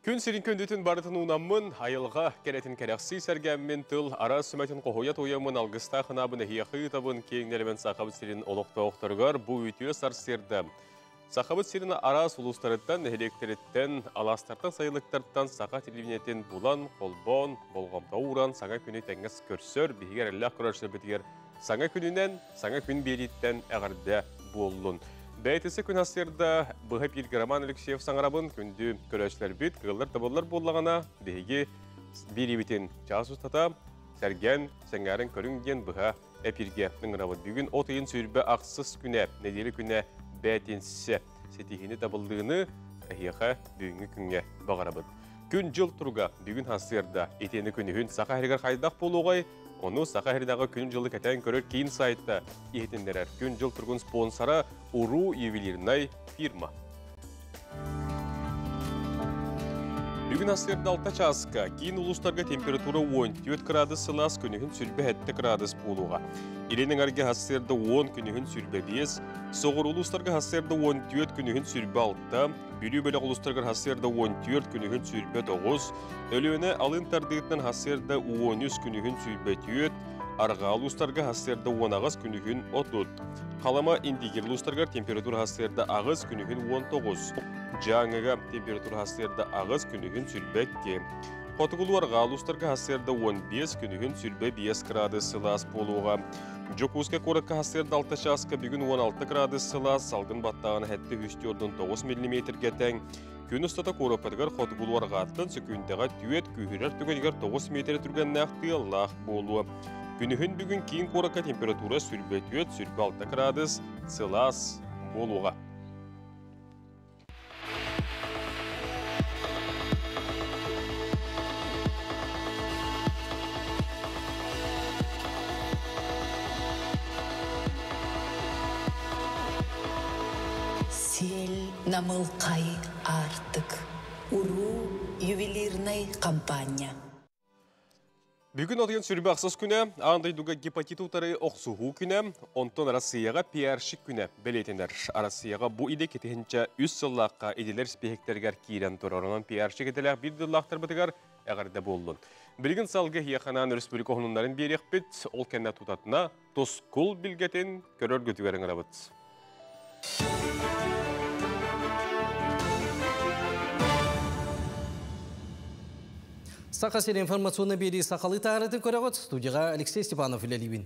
Күн сирин күндүтүн барытын уунаммын, айылҕа кэрэтин кэрэхсии сэргээммин, тыл араас сүмэтин хоһуйа туойаммын, алгыстаах ынаабын эһиэхэ ыытабын, киэҥ нэлэмэн Сахабыт сирин олохтоохторугар бу үтүө сарсыарда. Сахабыт сирин араас улуустарыттан, нэһилиэктэриттэн, алаастартан, сайылыктартан саха телевидениетин булан, холбоон, болҕомто ууран, саҥа күнү тэҥҥэ көрсөр, биһиги эрэллээх көрөөччүлэрбитигэр саҥа күнүнэн, саҥа күн биэрииттэн эҕэрдэ буоллун. Бэйэтиси күн сарсыарда быһа эпииргэ Роман Алексеев саҥарабын, күндү көрөөччүлэрбит, кыаллар-табыллар буоллаҕына, биһиги биэриибитин чаас устата сэргэн, сэҥээрэн көрүҥ диэн быһа эпииргэ ыҥырабыт. Бүгүн от ыйын 28 күнэ, нэдиэлэ күнэ бээтинсэ. Ситиһиини табыллыыны эһиэхэ бүгүҥҥү күҥҥэ баҕарабыт. Күн-дьыл туруга бүгүн сарсыарда итиэннэ күнүһүн Саха сиригэр хайдах буолуоҕай? Ону Саха сиринээҕи күн-дьылы кэтээн көрөр киин сайта иһитиннэрэр. Күн-дьыл туругун спонсора Уруу ювелирнай фирма. Бүгүн сарсыарда 6 чааска киин улуустарга температура 14 градус сылаас, күнүһүн 27 градус буолуоҕа. Илин эҥэргэ сарсыарда 10, күнүһүн 25, соҕуруу улуустарга сарсыарда 14, күнүһүн 26, Бүлүү бөлөх улуустарыгар сарсыарда 14, күнүһүн 29, Өлүөнэ алын тардыытынан сарсыарда 13, күнүһүн 24, арҕаа улуустарга сарсыарда 18, күнүһүн 30. Халыма Индигир улуустарыгар температура сарсыарда 8, күнүһүн 19. Дьааҥыга температура сарсыарда 8, күнүһүн 22. Хотугулуу арҕаа улуустарга сарсыарда 15, күнүһүн 25 градус сылаас буолуоҕа. Дьокуускай куоракка сарсыарда 6 чааска бүгүн 16 градус сылаас, салгын баттааҕына 7,9 миллиметргэ тэҥ. Күн устата куораппытыгар хотугулуу арҕааттан сөкүүндэҕэ түөрт, күүһүрэр түгэнигэр 9 миэтэрэ түргэннээх тыаллаах буолуо. Күнүһүн бүгүн киин куоракка температура 24-26 градус, сылаас буолуоҕа. Сиэл намылхай аартык уруу ювелирнай хампаанньа. Бүгүн отуйан сүрбэ ахсыс күнэ, аан дойдуга гепатит утары охсуһуу күнэ, онтон Арассыыйаҕа пиарщик күнэ бэлиэтэнэр. Арассыыйаҕа бу идэ кэтиһинчэ үс сыллаахха идэлэр испииһэктэригэр киирэн турар. Онон пиарщик идэлээх биир дыллаахтарбытыгар эҕэрдэ буоллун. Билигин салгыы эһиэхэ анаан республика уһунуннарын биэриэхпит, ол кэннэ тутатына тускул билгэтин көрөргүтүгэр ыҥырабыт. Саха сири информационный биэрии сахалыы таһаарытын көрөҕүт. Студияға Алексей Степанов үлэлиибин.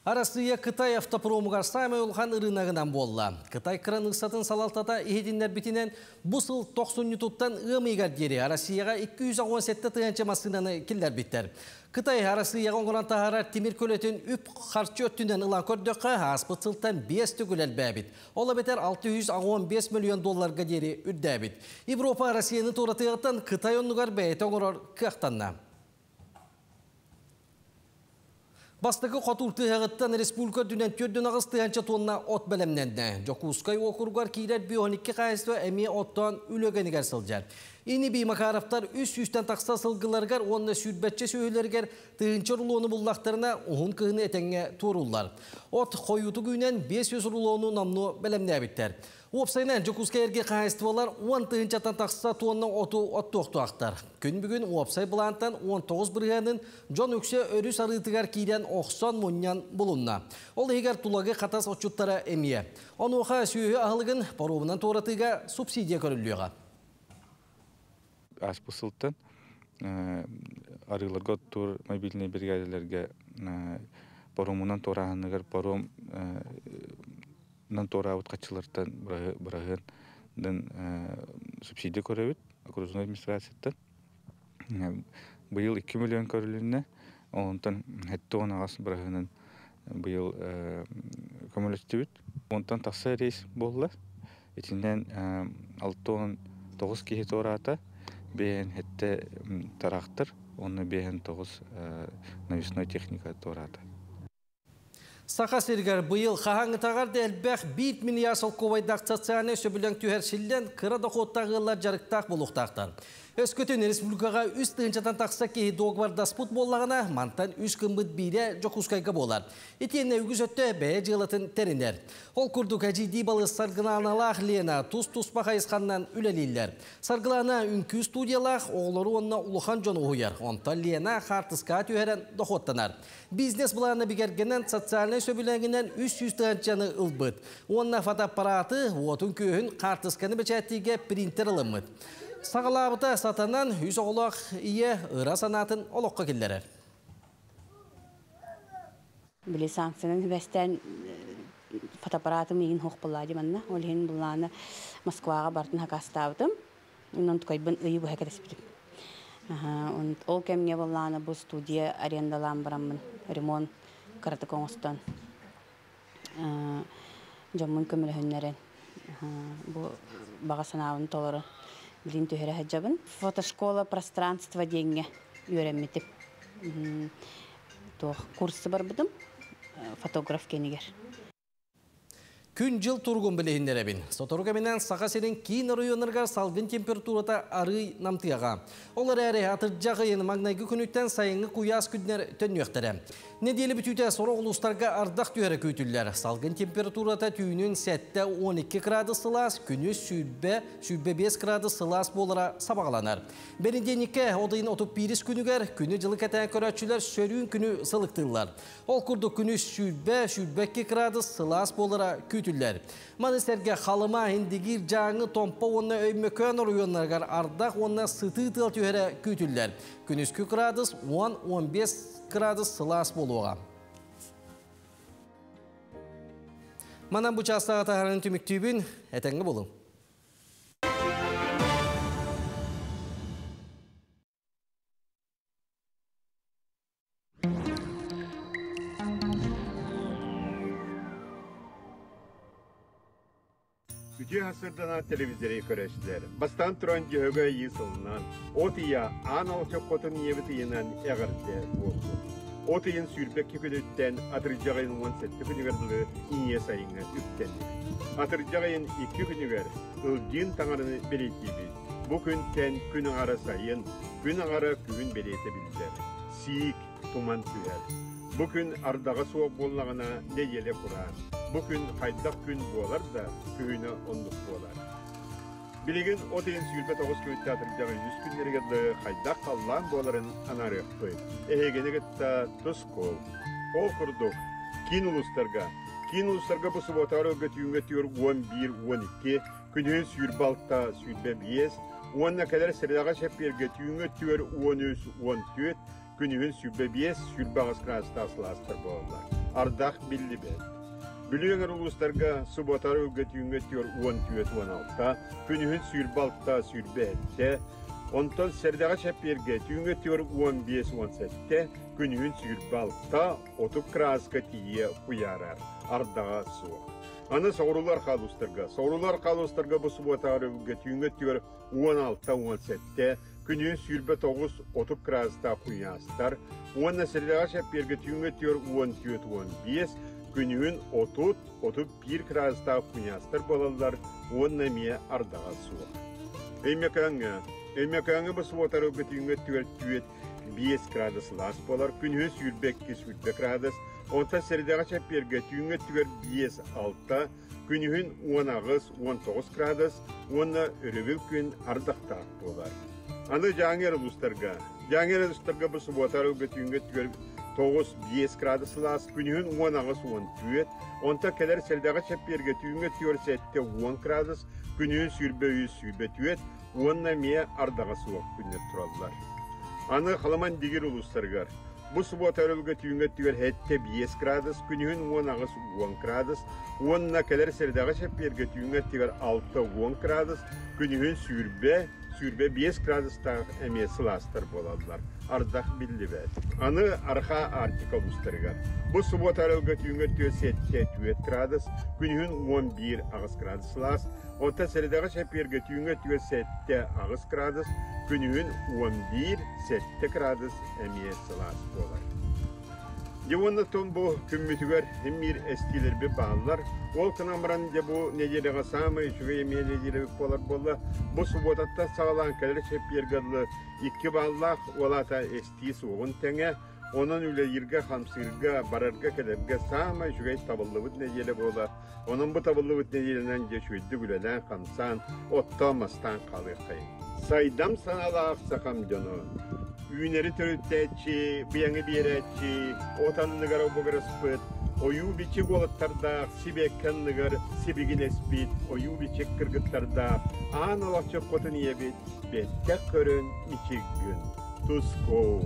Арассыыйа Кытай автопромугар саамай улахан ырыынагынан буолла. Кытай кыраныыссатын салалтата иһитиннэрбитинэн, бу сыл тохсунньутуттан ыам ыйыгар диэри Россияҕа 217 тыһыынча массыынаны киллэрбиттэр. Кытай Арассыыйаҕа оҥорон таһаарар тимир көлөтүн үп-харчы өттүнэн ылан көрдөххө, ааспыт сылтан 5 төгүл элбээбит. Ол эбэтэр 615 миллион долларга диэри үрдээбит. Европа Россияны туоратыаҕыттан Кытай оннугар бэйэтэ оҥорор кыахтанна. Бастакы хотуур тыаһаҕыттан республика үрдүнэн 4,8 тыһыынча тонна от бэлэмнэннэ. Дьокуускай уокуругар киирэр 12 хаһаайыстыба эмиэ оттоон үлэ үгэнигэр сылдьар. Ини-бии Макаровтар 300-тэн тахса сылгыларыгар уонна сүүрбэччэ сүөһүлэригэр тыһыынча рулону буллахтарына уһун кыһыны этэҥҥэ туорууллар. От хойуутук үүнэн 500 рулону номнуо бэлэмнээбиттэр. Уопсайынан, Дьокуускай эргэ хаһаайыстыбалар 10 тыһыынчаттан тахса туонна оту оттуохтаахтар. Күн бүгүн уопсай былаантан 19 бырыһыанын дьон үксэ өрүс арыытыгар киирэн охсон мунньан булунна. Ол иһигэр Тулагы Хатас отчуттара эмиэ. Онуоха сүөһү аһылыгын паромунан туоратыыга субсидия көрүллүөҕэ. Ааспыт сылтан арыыларга оттуур мобильнай биригээдэлэргэ паромунан туорааһыныгар паром туораабыт харчылартан быраһыан субсидия көрөбүт окружной администрацияттан. Быйыл 2 миллион көрүлүннэ, онтон 78 быраһыанын быйыл көмөлөстүбүт. Онтон тахса рейс буолла. Итинэн 69 киһи туораата, 57 трактор, онно 59 навесной техника туораата. Саха сиригэр быйыл хаһааҥҥытааҕар да элбэх 1 миллиард солкуобайдаах социальнай сөбүлэҥ түһэрсиллэн, кыра дохуоттаах ыаллар дьарыктаах буолуохтаахтар. Өскөтүн республикаҕа үс тыһыынчаттан тахса киһи дуогабардаспыт буоллаҕына, мантан үс гыммыт биирэ Дьокуускайга буолар. Итиэннэ үгүс өттө бэйэ дьыалатын тэринэр. Ол курдук эдьиийдии балыс Саргылааналаах Лена тус-туспа хайысханнан үлэлииллэр. Саргылаана үҥкүү студиялаах, оҕолору уонна улахан дьону уһуйар. Онтон Лена хаартыскаҕа түһэрэн дохуоттанар. Бизнес-былаана бигэргэнэн социальнай сөбүлэҥинэн 300 тыһыынчаны ылбыт. Уонна фотоаппараты, уотун-күөһүн, хаартысканы бэчээттииргэ принтер ылыммыт. Саҕалаабыта сатанан үс оҕолоох ийэ ыра санаатын олоххо киллэрэр. Били санкциянан хүбэстээн фотоаппаратым иһин хуох буллаа дии манна. Ол иһин буллааны Москваҕа бартын хакастаабытым. Онон тукайбын ыйы быһа кэтэспитим. Ол кэмҥэ буллааны бу студия арендалаан бараммын ремонт кыратык оҥостон дьоммун көмөлөһүннэрэн бу баҕа санаабын толору билин түһэрэ сылдьабын. Фотошкола пространство диэҥҥэ үөрэммитим. Туох курсы барбытым фотограф кэнигэр. Күн-дьыл туругун билиһиннэрэбин. Сотору кэминэн Саха сирин киин оройуоннарыгар салгын температурата арыый намтыаҕа. Ол эрээри атырдьах ыйын маҥнайгы күнүттэн сайыҥҥы куйаас күннэр төннүөхтэрэ. Нэдиэлэ бүтүүтэ сорох улуустарга ардах түһэрэ күүтүллэр. Салгын температурата түүнүн 7-12 градус сылаас, күнүс 100-105 градус сылаас буолара сабаҕаланар. Бэнидиэнньиккэ от ыйын 31 күнүгэр күнү-дьылы кэтээн көрөөччүлэр сөрүүн күнү сылыктыыллар. Ол курдук күнүс 100-102 градус сылаас буолара күүтүллэр. Маны сэргэ Халыма, Индигиир, Дьааҥы, Томпо уонна Өймөкөөн оройуоннарыгар ардах уонна сытыы тыал түһэрэ күүтүллэр. Күнүскү градус 10-15 градус сылаас буолуоҕа. Манан бу чаастааҕы таһааран түмүктүүбүн. Этэҥҥэ буолуҥ. Үтүө сарсыарданан телевизоры көрөөччүлэр бастаан туран Дьөһөгөй Айыы сылынан, от ыйа аан алчах хотун ийэбит ыйынан эҕэрдэ буоллун. От ыйын 22 күнүттэн атырдьах ыйын 17 күнүгэр дылы ийэ сайыҥҥа үктэннибит. Атырдьах ыйын 2 күнүгэр Ылдьыын таҥараны бэлиэтиибит. Бу күнтэн күн аҥара сайын, күн аҥара күһүн бэлиэтэ биллэр. Сиик, туман түһэр. Бу күн ардаҕа суох буоллаҕына нэдиэлэ кураан. Бу күн хайдах күн буолар да, күһүнэ оннук буолар. Билигин от ыйын 29 күнүттэн атырдьах үһүс күннэригэр дылы хайдах халлаан буоларын анаарыахпыт. Эһигини кытта тускул. Ол курдук, киин улуустарга Киин улуустарга бу субуотаҕар ылга түүҥҥэ түөр 11-12, күнүһүн 26-25 уонна кэлэр сэрэдэҕэ чэппиэргэ түүҥҥэ өттүгэр 13-14, күнүһүн 25-28 градустаах сылаастар буолаллар. Ардах биллибэт. Бүлүү эҥэр улуустарга субуотаҕар ылга түүҥҥэ өттүгэр 14-16, күнүһүн 26-27, онтон сэрэдэҕэ чэппиэргэ түүҥҥэ өттүгэр 15-17, күнүһүн 26, 30 градуска тиийэ куйаарар, ардаҕа суох. Аны соҕуруулар хаалустарга. Соҕуруулар хаалустарга бу субуотаҕар өлгө түүҥҥү өттүгэр 16-17, күнүһүн 29-30 градустаах куйаастар уонна сэргэҕэ чэппиэргэ түүҥҥү өттүгэр 14-15, күнүһүн 30-31 градустаах куйаастар буолаллар уонна эмиэ ардаҕа суох. Өймөкөөҥҥө Өймөкөөҥҥө бу субуотаҕар өлгө түүҥҥү өттүгэр түөрт 5 градус сылаас буолар, күнүһүн 22-20 градус, Онтон сэрэдэҕэ чэппиэргэ түүҥҥү өттүгэр 5-6, күнүһүн 18-19 градус уонна өрөбүл күн ардахтаах буолар. Аны Дьааҥы улуустарга. Дьааҥы улуустарга бу субуота арылга түүҥҥү өттүгэр 9-5 градус сылаас, күнүһүн 18-14, онтон кэлэр сэрэдэҕэ чэппиэргэ түүҥҥү өттүгэр 7-10 градус, күнүһүн 23-24 уонна эмиэ ардаҕа суох күннэр тураллар. Аны Халаман Дигир улуустарыгар Бу субуота өрөбүлгэ түүҥҥү өттүгэр 7-5 градус, күнүһүн 18-10 градус уонна кэлэр сэрэдэҕэ чэппиэргэ түүҥҥү өттүгэр 6-10 градус, күнүһүн 20-25 градустаах эмиэ сылаастар буолаллар. Ардах биллибэт. Аны Арҕаа Арктика улуустарыгар. Бу субуота өрөбүлгэ түүҥҥү өттүгэр 7-4 градус, күнүһүн 11-8 градус сылаас, Оттон сэрэдэҕэ чэппиэргэ түүҥҥү өттүгэр 7-8 градус, күнүһүн 11-7 градус эмиэ сылаас буолар. Дьэ уонна тон бу күммүтүгэр эмиир эстиилэрбит бааллар. Ол гынан баран дьэ бу нэдиэлэҕэ саамай үчүгэй эмиэ нэдиэлэбит буолар буолла. Бу субуотаттан саҕалаан кэлэр чэппиэргэ дылы икки бааллаах уолаата эстии суоҕун тэҥэ. Онон үлэлииргэ-хамсыырга, барарга-кэлэргэ саамай үчүгэй табыллыбыт нэдиэлэ буола. Онон бу табыллыбыт нэдиэлэнэн дьэ үчүгэйдик үлэлээн-хамсаан, оттоон-мастаан хаалыаххайыҥ. Сайдам санаалаах сахам дьоно, үүнэри төрүттээччи, быйаҥы биэрээччи, от анныгар обугураспыт, ойуу-бичик уолаттардаах сибиэккэ анныгар сибигинэспит ойуу-бичик кыргыттардаах аан олохчу хотун ийэбит бэттэх көрөн мичик гын. Тускуу!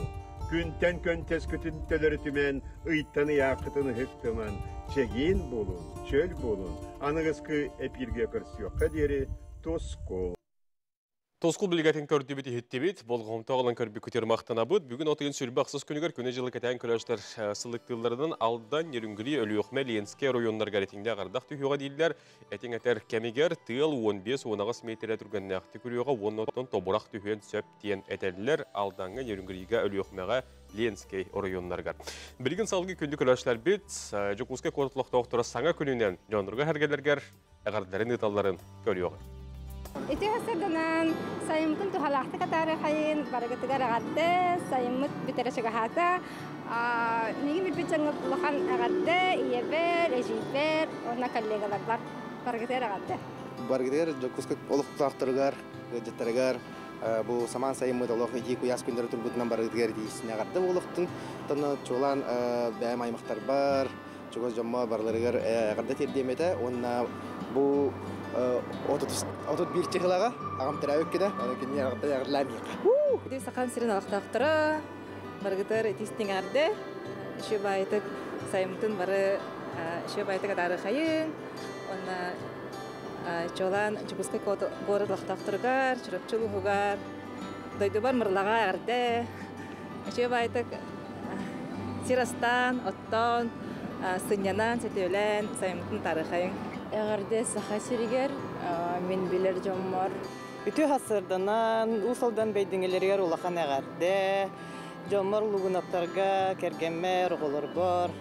Күнтэн көнтөскүтүн төлөрүтүмэн, ыйтан ыйааххытын ыһыктыман, чэгиин буолун, чөл буолун, аныгыскы эпииргэ көрсүөххэ диэри тускул. Тускул билигэтин көрдүбүт иһиттибит, болҕомто ылан көрбүккүтүгэр махтанабыт. Бүгүн от ыйын сүрбэ ахсыс күнүгэр күнү-дьылы кэтээн көрөөччүлэр сылыктыылларынан Алдан, Нерюнгри, Өлүөхүмэ, Ленскэй оройуоннарыгар этиҥнээх ардах түһүөҕэ дииллэр. Этиҥ этэр кэмигэр тыал 15-18 миэтэрэ түргэннээхтик үрүөҕэ уонна оттон тобурах түһүөн сөп диэн этэллэр Алдаҥҥа, Нерюнгрига, Өлүөхүмэҕэ, Ленскэй оройуоннарыгар. Билигин салгыы күндү көрөөччүлэрбит Дьокуускай куорат олохтоохторо саҥа күнүнэн дьоннорго эргэлэргэр эҕэрдэлэрин ыыталларын көрүөҕүҥ. Ити хасырданан сайыммытын туһалаахтык атаарыахайын, барыгытыгар эҕэрдэ, сайыммыт бүтэрэ чугаһаата. Миигин билбит дьоҥҥо улахан эҕэрдэ, ийэбэр, эдьиийбэр уонна коллегаларбар барыгытыгар эҕэрдэ. Барыгытыгар Дьокуускай олохтоохторугар, ыалдьыттарыгар бу самаан сайыммыт олох итии куйаас күннэри турбутунан барыгытыгар итиисинэ эҕэрдэ буолуохтун. Онно чуолаан бэйэм аймахтарбар, чугас дьоммо барыларыгар эҕэрдэ тиэрдиэм этэ уонна бу 31 чыһылаҕа аҕам төрөөбүт күнэ, оны кинини эҕэрдэ эҕэрдлээн иһиэххэ. Ити Сахам сирин олохтоохторо барыгытыгар итиистиҥ эҕэрдэ. Үчүгэй баайытык сайыммытын бары үчүгэй баайытык атаарыахайыҥ. Уонна чуолаан Дьокуускай куорат олохтоохторугар, Чурапчы улууһугар, дойдубар Мырлаҕа эҕэрдэ. Үчүгэй баайытык сир астаан, оттоон, сынньанан, сөтүөлээн, сайыммытын таарыахайыҥ. Эҕэрдэ Саха сиригэр, мин билэр дьоммор. Үтүө хасырданан, Уус Алдан бэйдиҥэлэригэр улахан эҕэрдэ. Дьоммор Лугунаптарга, кэргэммэр, оҕолорбор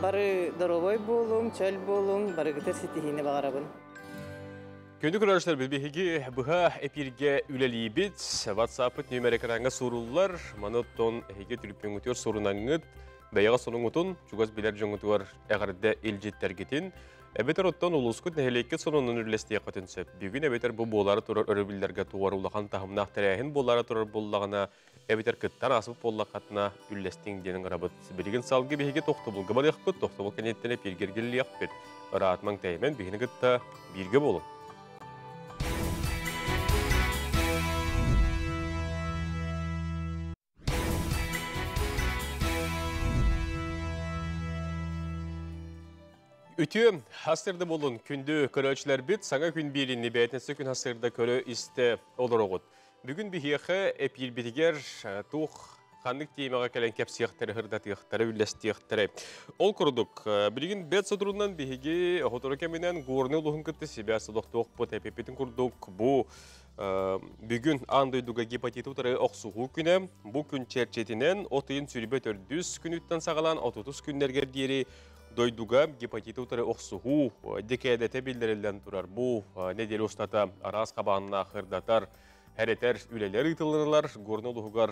бары доруобай буолуҥ, чөл буолуҥ, барыгытыгар ситиһиини баҕарабын. Күндү көрөөччүлэр, биһиги быһа эпииргэ үлэлиибит. WhatsApp-ыт нүөмэр экраҥҥа суруллар. Маны оттон эһиги түлүппүҥҥүтүгэр сурунаҥҥыт, бэйэҕэ сонуҥҥутун, чугас билэр дьоҥҥутугар эҕэрдэ илдьиттэргитин, эбэтэр оттон улуускут нэһилиэккит сонунун үллэстиэххитин сөп. Бүгүн эбэтэр бу буолаары турар өрөбүллэргэ тугар улахан таһымнаах тэрээһин буолаары турар буоллаҕына, эбэтэр кыттан ааспыт буоллаххытына үллэстиҥ диэн ыҥырабыт. Билигин салгыы биһиги тохтобулга барыахпыт, тохтобул кэнниттэн эпииргэ эргиллиэхпит. Ыраатмаҥ тэйимэн биһини кытта бииргэ буолуҥ. Үтүө хастырда болун күндү көрөөччүлэрбит саҥа күн биэринни бээтинсэ күн хастырда көрө истэ олороҕут. Бүгүн биһиэхэ эпиирбитигэр туох ханнык тиэмэҕэ кэлэн кэпсиэхтэрэ, ырдатыахтара, үллэстиэхтэрэ. Ол курдук, билигин бэт соторунан биһиги сотору кэминэн Горнай улууһун кытта сибээс олохтуохпут эпиппитин курдук бу бүгүн аан дойдуга гепатиты утары охсуһуу күнэ. Бу күн чэрчитинэн от ыйын сүрбэ төрдүс күнүттэн саҕалаан 30 күннэргэр диэри дойдуга гепатиты утары охсуһуу декадата биллэриллэн турар. Бу неделя устата араас хабааннаах ырдатар Һэрэтэр үлэлэр ыытыллалар. Горнай улууһугар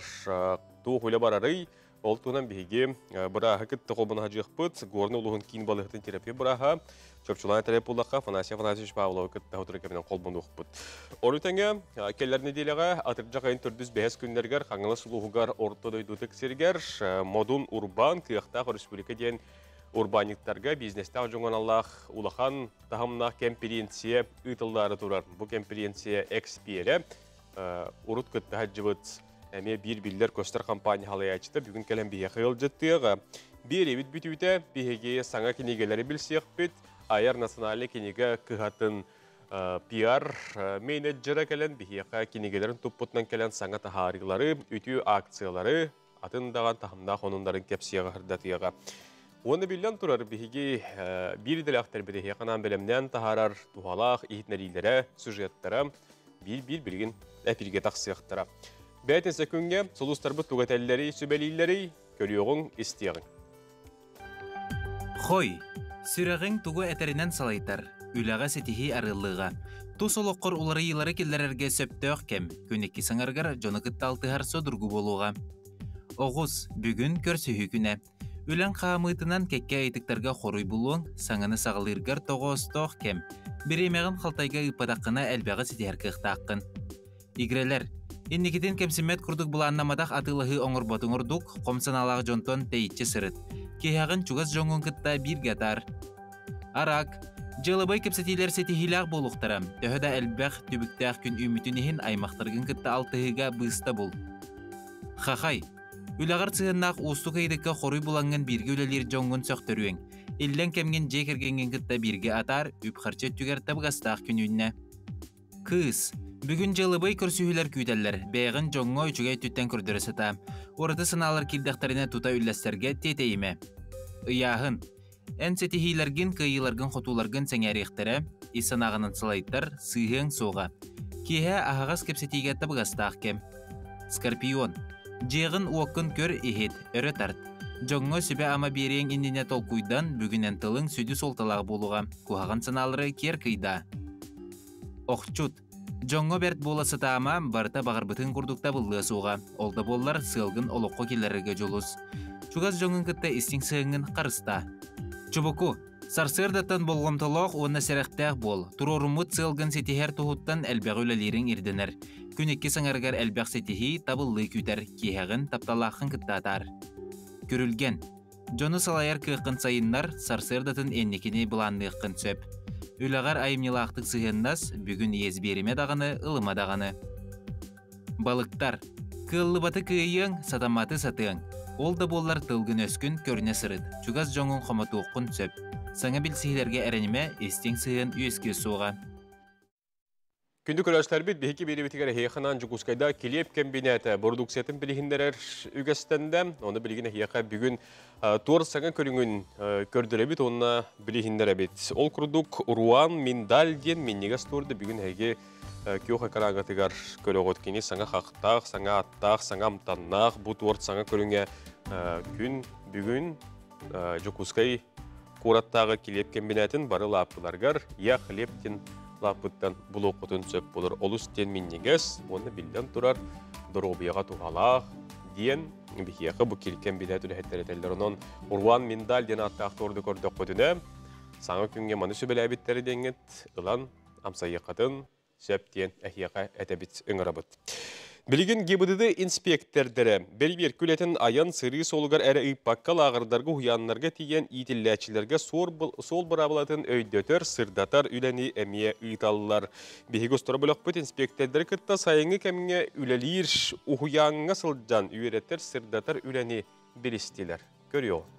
туох үлэ барарый? Ол туһунан биһиги бырааһы кытта холбоноһдьыахпыт. Горнай улууһун киин балыыһатын терапия бырааһа чопчулаан этэрэ буоллахха Афанасий Афанасьевич Павловы кытта сотору кэминэн холбонуохпут. Ону тэҥэ кэлэр нэдиэлэҕэ атырдьах айын төрдүс бэһис күннэригэр Хаҥалас улууһугар Орто дойду ытык сиригэр Модун урбаан кыахтаах өрөспүүбүлүкэ диэн урбаанньыктарга бизнестээх дьоҥҥо аналлаах улахан таһымнаах кэмпириэнсийэ ыытыллаары турар. Бу кэмпириэнсийэ эксперэ урут кытта сылдьыбыт эмиэ биир биллэр-көстөр компания халайааччыта бүгүн кэлэн биһиэхэ ыалдьыттыаҕа. Биэриэбит бүтүүтэ биһиги саҥа кинигэлэри билсиэхпит, айар национальнай кинигэ кыһатын пиар менеджерэ кэлэн биһиэхэ кинигэлэрин туппутунан кэлэн саҥа таһаарыылары, үтүө акциялары, атын даҕан таһымнаах онуннарын кэпсиэҕэ сырдатыаҕа. Уонна биллэн турар, биһиги биир идэлээхтэрбит эһиэхэ анаан бэлэмнээн таһаарар туһалаах иһитиннэриилэрэ, сюжеттара биир-биир билигин эпиргэ тахсыахтара. Бээтинсэ күҥҥэ сулустарбыт тугу этэллэрий, сүбэлииллэрий, көрүөҕүҥ, истиэҕиҥ. Хой, сүрэҕиҥ тугу этэринэн салайтар, үлэҕэ ситиһии арыллыыга. Тус олоххор уларыйыылары киллэрэргэ сөптөөх кэм, күн икки саҥарыгар дьону кытта алтыһар судургу буолуоҕа. Оҕус, бүгүн көрсүһүү күнэ. Үлэҥ хаамыытынан кэккэ ыйытыктарга хоруй булуоҥ, саҥаны саҕалыыргар тоҕоостоох кэм. Бириэмэҕин халтайга ыыппатаххына элбэҕи ситиһэр кыахтааххын. Игрэлэр. Инникитин кэмсиммэт курдук былааннамматах атыылаһыы оҥорботуҥ ордук, хом санаалаах дьонтон тэйиччи сырыт. Киһэҕин чугас дьоҥҥун кытта бииргэ атаар. Арак. Дьыалабыай кэпсэтиилэр ситиһиилээх буолуохтара. Төһө да элбэх, түбүктээх күн үүммүтүн иһин аймахтаргын кытта алтыһыыга быыста бул. Хахай. Үлэҕэр сыһыаннаах уустук ыйытыкка хоруй булаҥҥын бииргэ үлэлиир дьоҥҥун сөхтөрүөҥ. Иллэҥ кэмҥин дьиэ кэргэҥҥин кытта бииргэ атаар, үп-харчы өттүгэр табыгастаах күн үүннэ. Кыыс. Бүгүн дьыалабыай көрсүһүүлэр күүтэллэр. Бэйэҕин дьоҥҥо үчүгэй өттүттэн көрдөрө сатаа. Ураты санаалар киирдэхтэринэ тута үллэстэргэ тиэтэйимэ. Ыйааһын. Эн ситиһиилэргин, кыайыыларгын-хотууларгын сэҥээриэхтэрэ, ис санааҕынан салайтар, сыыһыаҥ суоҕа. Киэһэ аһаҕас кэпсэтиигэ табыгастаах кэм. Скорпион. Дьиэҕин-уоккун көр-иһит, өрө тарт. Дьоҥҥо сүбэ-ама биэриэҥ иннинэ толкуйдан, бүгүн эн тылыҥ сүдү суолталаах буолуоҕа, куһаҕан санаалары киэр кыйдаа. Охчут. Дьоҥҥо бэрт буола сатаама, барыта баҕарбытыҥ курдук табыллыа суоҕа. Ол да буоллар, сыалгын олоххо киллэрэргэ дьулус. Чугас дьоҥҥун кытта истиҥ сыһыаҥҥын харыстаа. Чубуку. Сарсыардаттан болҕомтолоох уонна сэрэхтээх буол. Туруоруммут сыалгын ситиһэр туһуттан элбэҕи үлэлиириҥ ирдэнэр. Күн икки саҥарыгар элбэх ситиһии, табыллыы күүтэр. Киэһэҕин тапталлааххын кытта атаар. Күрүлгэн. Дьону салайар кыаххын сайыннар, сарсыардатын инникини былаанныаххын сөп. Үлэҕэр айымньылаахтык сыһыаннас, бүгүн иэс биэримэ даҕаны, ылыма даҕаны. Балыктар. Кыаллыбаты кыайыаҥ, сатамматы сатыаҥ. Ол да буоллар тылгын-өскүн көрүнэ сырыт, чугас дьоҥҥун хомотуоххун сөп. Саҥа билсиһиилэргэ эрэнимэ, истиҥ сыһыан үөскүө суоҕа. Күндү көрөөччүлэрбит, биһиги биэриибитигэр эһиэхэ анаан Дьокуускайда килиэп кэмбинээтэ бородууксуйатын билиһиннэрэр үгэстэннэ. Ону билигин эһиэхэ бүгүн туор саҥа көрүҥүн көрдөрөбүт уонна билиһиннэрэбит. Ол курдук Руан Миндаль диэн минньигэс туорду бүгүн эһиги күөх экраҥҥытыгар көрөҕүт. Кини саҥа хахтаах, саҥа аттаах, саҥа амтаннаах бу туорт саҥа көрүҥэ күн бүгүн Дьокуускай куораттааҕы килиэп кэмбинээтин бары лааппыларыгар Я хлеб диэн лааппыттан булуоххутун сөп буолар. Олус диэн минньигэс уонна биллэн турар доруобуйаҕа туһалаах диэн биһиэхэ бу кэмбинээт үлэһиттэрэ этэллэр. Онон Урван Миндаль диэн ааттаах туорду көрдөххүтүнэ, саҥа күҥҥэ маны сүбэлээбиттэрэ диэҥҥит ылан амсайыаххытын сөп диэн эһиэхэ этэбит ыҥырабыт. Билигин ГИБДД инспиэктэрдэрэ бэрибиэркэ үлэтин айан сырыы суолугар эрэ ыыппакка лааҕырдарга уһуйааннарга тиийэн иитиллээччилэргэ суол быраабылатын өйдөтөр, сырдатар үлэни эмиэ ыыталлар. Биһиги устара бөлөхпүт инспиэктэрдэри кытта сайыҥҥы кэмҥэ үлэлиир уһуйааҥҥа сылдьан үөрэтэр, сырдатар үлэни билистилэр. Көрүөҕүҥ.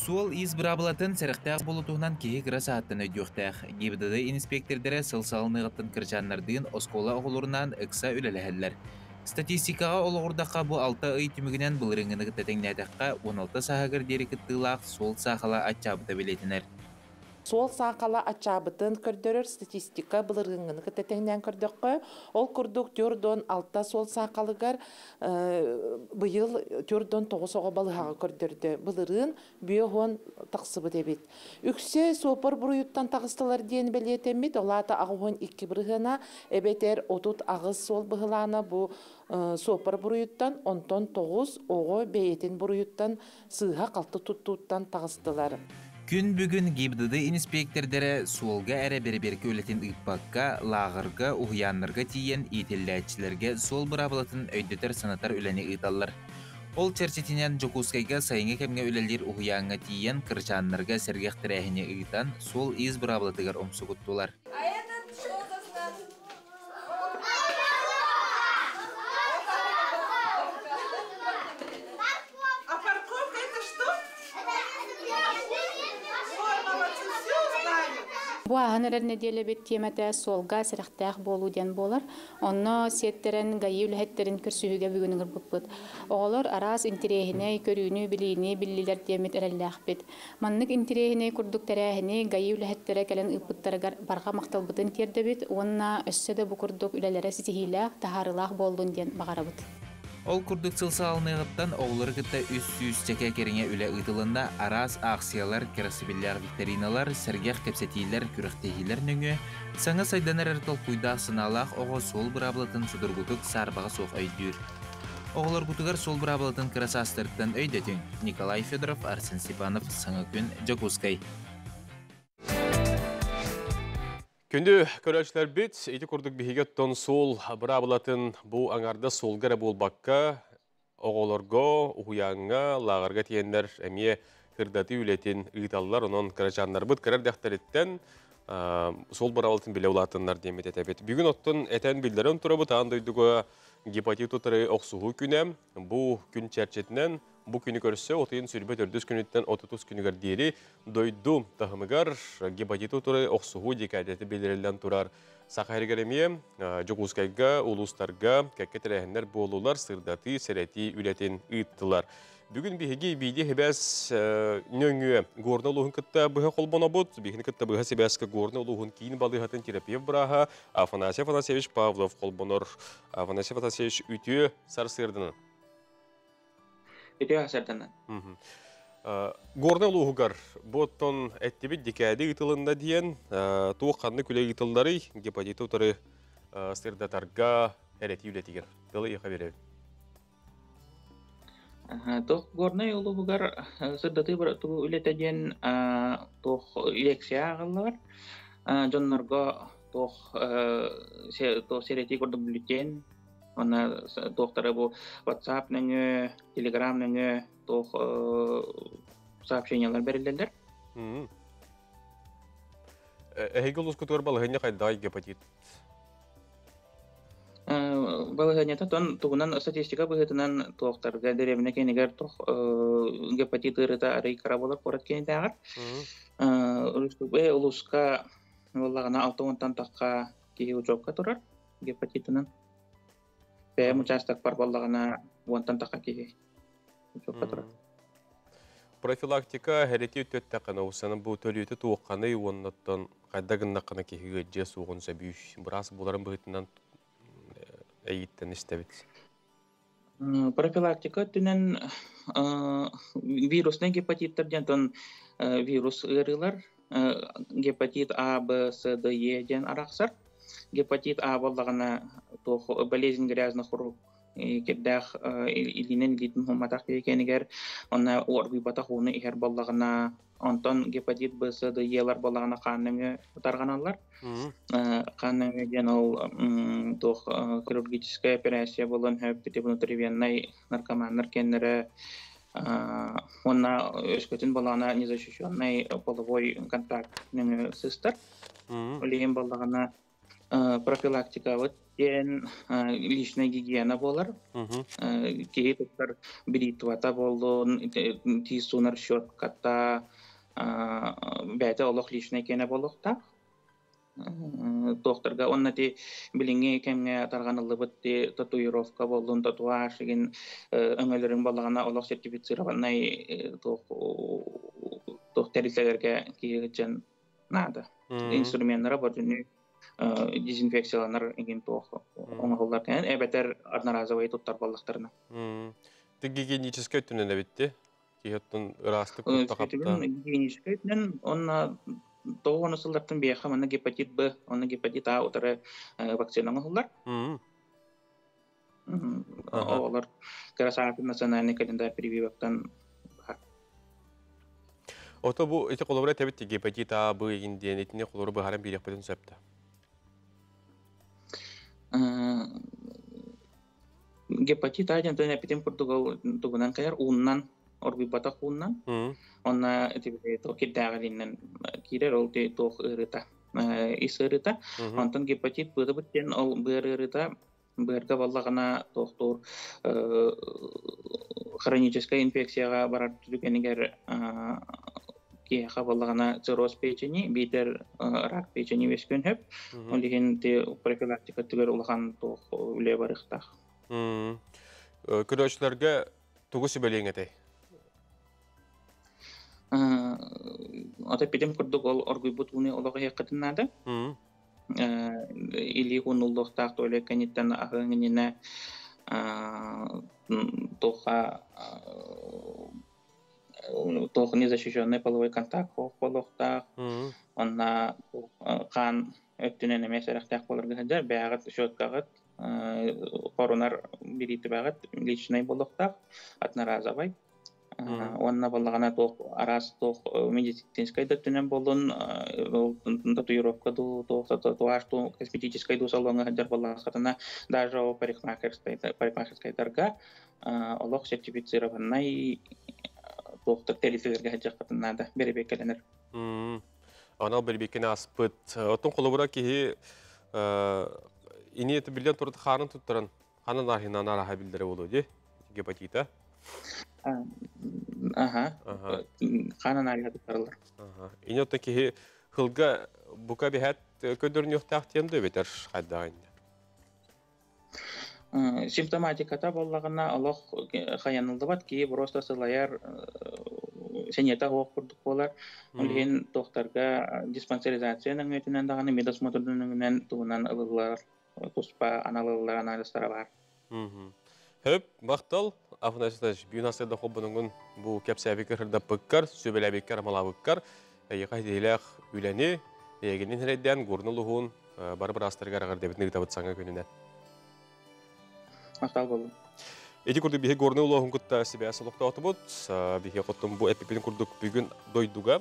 Суол-иис быраабылатын сэрэхтээх буолуу туһунан киһи кыра саһаттан өйдүөхтээх. ГИБДД иниспиэктэрдэрэ сыл саҕаланыаҕыттан кырачааннардыын оскуола оҕолорунаан ыкса үлэлэһэллэр. Статистикаҕа олоҕурдахха, бу алта ый түмүгүнэн былырыыҥҥыны кытта тэҥнээтэххэ, 16 сааһыгар диэри кыттыылаах суол саахала аччаабыта бэлиэтэнэр. Суол саахала аччаабытын көрдөрөр статистика былырыыҥҥыны кытта тэҥнээн көрдөххө, ол курдук 46 суол саахалыгар быйыл 49 оҕо балыһаҕа көрдөрдө. Былырыын 50 тахсыбыт эбит. Үксэ суоппар буруйуттан таҕыстылар диэн бэлиэтэммит, ол аата 82 бырыһыана эбэтэр 38 суол быһылаана бу суоппар буруйуттан, онтон 9 оҕо бэйэтин буруйуттан сыыһа-халты туттууттан таҕыстылар. Күн бүгүн ГИБДД иниспиэктэрдэрэ суолга эрэ бэрэбиэркэ үлэтин ыыппакка, лааҕырга, уһуйааннарга тиийэн иитиллээччилэргэ суол быраабылатын өйдөтөр-санатар үлэни ыыталлар. Ол чэрчитинэн Дьокуускайга сайыҥҥы кэмҥэ үлэлиир уһуйааҥҥа тиийэн кырачааннарга сэргэх тэрээһини ыытан, суол-иис быраабылатыгар умсугуттулар. А этот что за знак? А парковка это что? Ой, молодцы, все знают. Бу ааһан эрэр нэдиэлэбит тиэмэтэ суолга сэрэхтээх буолуу диэн буолар. Онно сиэттэрэн ГАИ үлэһиттэрин көрсүһүүгэ бүгүн ыҥырбыппыт. Оҕолор араас интэриэһинэй көрүүнү, билиини биллилэр диэммит эрэллээхпит. Маннык интэриэһинэй курдук тэрээһини ГАИ үлэһиттэрэ кэлэн ыыппыттарыгар барҕа махталбытын тиэрдэбит уонна өссө да бу курдук үлэлэрэ ситиһиилээх, таһаарыылаах буоллун диэн баҕарабыт. Ол курдук сыл саҕаланыаҕыттан оҕолору кытта 300 чэкэ кэриҥэ үлэ ыытылынна, араас аахсыйалар, кэрэхсэбиллээх викториналар, сэргэх кэпсэтиилэр, күрэхтэһиилэр нөҥүө саҥа сайдан эрэр толкуйдаах санаалаах оҕо суол быраабылатын судургутук саарбаҕа суох өйдүүр. Оҕолоргутугар суол быраабылатын кыра саастарыттан өйдөтүҥ. Николай Федоров, Арсен Степанов, Саҥа күн, Дьокуускай. Күндү көрөөччүлэрбит, ити курдук биһиги оттон суол быраабылатын бу аҥарда суолга эрэ буолбакка, оҕолорго, уһуйааҥҥа, лааҕырга тиийэннэр эмиэ сырдатыы үлэтин ыыталлар. Онон кырачааннарбыт кыра эрдэхтэриттэн суол быраабылатын билэ улаатыннар диэммит этэбит. Бүгүн оттон этэн биллэрэн турабыт, аан дойдуга гепатит утары охсуһуу күнэ. Бу күн чэрчитинэн бу күнү көрсө 34 күнүттэн 30 күнүгэр диэри дойду таһымыгар гепатит утары охсуһуу декадата биллэриллэн турар. Саха сиригэр эмиэ Дьокуускайга, улуустарга кэккэ тэрээһиннэр буоллулар, сырдатыы, сэрэтии үлэтин ыыттылар. Бүгүн биһиги видео сибээс нөҥүө Горнай улууһун кытта быһа холбонобут. Биһигини кытта быһа сибээскэ Горнай улууһун киин балыыһатын терапевт бырааһа Афанасий Афанасьевич Павлов холбонор. Афанасий Афанасьевич, үтүө сарсыарданан. Үтүө сарсыарданан. Горнай улууһугар бу оттон эттибит декада ыытылынна диэн, туох ханнык үлэ ыытылларый гепатит утары сырдатарга, сэрэтии үлэтигэр? Тылы эйиэхэ биэрэбин. Туох Горнай улууһугар сырдатыы үлэтэ диэн туох лекция ааҕыллар. Дьоннорго туох туох сэрэтии курдук бюллетень, уонна туохтары бу WhatsApp нөҥүө, Telegram нөҥүө туох сообщениялар бэриллэллэр. Эһиги улуускутугар балаһыанньа хайдаҕый гепатит? Балаһыанньата тон тугунан статистика быһыытынан туохтарга дэриэбинэ киинигэр туох гепатит ыарыыта арый кыра буолар куорат киинитээҕэр. Улууска буоллаҕына 60-тан тахха киһи учуокка турар гепатитынан. Бэйэм учаастакпар буоллаҕына 10-тан тахха киһи учуокка турар. Профилактика сэрэтии өттүттэн усаны бу төлүүтэ туохханый уоннаттан хайда гыннаххына киһи ыалдьыа суоҕун сөбүй? Быраас буоларын быһыытынан эйииттэн истэбит. Профилактика өттүнэн вирусный гепатиттар диэн вирус ыарыылар, гепатит А, Б, С, Д, Е диэн арахсар. Гепатит А буоллаҕына туох болезнь грязных рук, кирдээх илиинэн илиитин суумматах киһи кэнигэр, онно оргуйбатах ууну иһэр буоллаҕына. Онтон гепатит Б, С, Д, Е-лар буоллаҕына хаан нөҥүө тарҕаналлар. Хаан нөҥүө диэн ол туох хирургическая операция буолуон сөп, внутривенный наркоманнар кэннэрэ уонна өскөтүн буоллаҕына незащищенный половой контакт нөҥүө сыстар. Ол иһин буоллаҕына профилактикабыт диэн личная гигиена буолар. Киһи туттар бритвата буоллун, тиис суунар щетката, бэйэтэ олох личная гигиена буолуохтаах. Туохтарга уонна ти билиҥҥи кэмҥэ тарҕаныллыбыт ти татуировка буоллун, татуаж игин өҥөлөрүн буоллаҕына олох сертифицированный туох туох тэрилтэлэргэ киһи сылдьан наада. Инструменнара бүтүннүү дезинфекцияланар игин туох оҥоһуллар кэнэн эбэтэр одноразовый туттар буоллахтарына. Ти гигиеническэй өттүнэн эбитти. Киһи оттон ыраастык тутта хапта. Гигиеническэй өттүнэн онно тоҕо сыллартан биэхэ манна гепатит Б, онно гепатит А утары вакцина оҥоһуллар. Оҕолор кыра саатын национальный календарь прививоктан. Ото бу ити холобура этэбит гепатит А, Б игин диэн итини холобура быһааран биэриэхпитин сөп да? Гепатит А диэн эпитим курдук ол тугунан кайар ууннан, оргуйбатах ууннан. Онна ити кирдээҕилинэн киирэр, ол туох ыарыыта, ис ыарыыта. Онтон гепатит Б диэн ол быар ыарыыта, быарга буоллаҕына туохтуур хроническай инфекцияҕа барар түгэнигэр. Киһиэхэ буоллаҕына цирроз печени, биитэр рак печени үөскүөн сөп. Ол иһин профилактика өттүгэр улахан туох үлэ барыахтаах. Көрөөччүлэргэ тугу сүбэлиэҥ этэй? Ото питим курдук ол оргуйбут ууну олох иһиэххитин наада. Илии унуллуохтаах туалет кэнниттэн аһыаҥ иннинэ туохха туох незащищенный половой контакт буолуохтаах. Онна хаан өттүнэн эмиэ сэрэхтээх буоларга сылдьар. Бэйэҕит щеткаҕыт хорунар бириитибэҕит личный буолуохтаах, одноразовый. Уонна буоллаҕына туох араас туох медицинскэй да өттүнэн буоллун, татуировка дуу, туох татуаж дуу, косметическай дуу салоҥҥа сылдьар буоллаххытына, даже ол парикмахерскайдарга олох сертифицированнай туохтар тэрилтэлэргэ сылдьыаххытын наада, бэрэбиэркэлэнэр. Анал бэрбиэккэни ааспыт. Оттон холобура киһи ини биллэн турар хаарын туттаран ханан арыһынан араха биллэрэ буолуо дии гепатита. Аха. Хаан аналиһа туттарыллар. Ини оттон киһи хылга бука биһэт көдөрүнүөхтээх диэн да эбэтэр хайдаҕын инде. Симптоматиката буоллаҕына олох хайаныллыбат киһи просто сылайар сэниэтэ суох курдук буолар. Ол иһин туохтарга диспансеризация нөҥүөтүнэн даҕаны медосмотр нөҥүнэн туһунан ылыллар туспа анал ылыллар анализтара баар. Хөп, махтал, Афанасий Иванович, бүгүн асырда холбонуҥун бу кэпсээбиккэр сырдаппыккар, сүбэлээбиккэр, амалаабыккар, эйиэхэ ситиһиилээх үлэни, эйигинин эрэйдээн, Горнай улууһун бары быраастарыгар эҕэрдэбитин ыытабыт саҥа күнүнэн. Махтал буоллун. Ити курдук биһи Горнай улууһун кытта сибээс олохтоотубут. Биһи хотун бу эппиппин курдук бүгүн дойдуга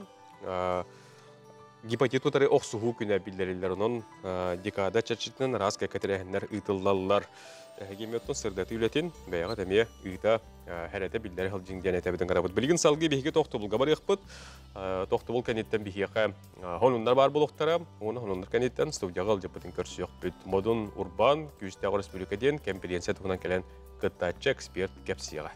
гепатит утары охсуһуу күнэ биллэриллэр. Онон декада чэрчитинэн араас кэккэ тэрээһиннэр ыытыллаллар. Эһиги оттон сырдатыы үлэтин бэйэҕит эмиэ ыыта хэрэтэ биллэри сылдьыҥ диэн этэбитин гынабыт. Билигин салгыы биһиги тохтобулга барыахпыт. Тохтобул кэнниттэн биһиэхэ хонуннар баар буолуохтара. Уонна хонуннар кэнниттэн студияҕа ылдьыппытын көрсүөхпүт. Модун Урбан, Күүстээх Өрөспүүбүлүкэ диэн кэмпириэнсийэ туһунан кэлэн кыттааччы эксперт кэпсиэҕэ.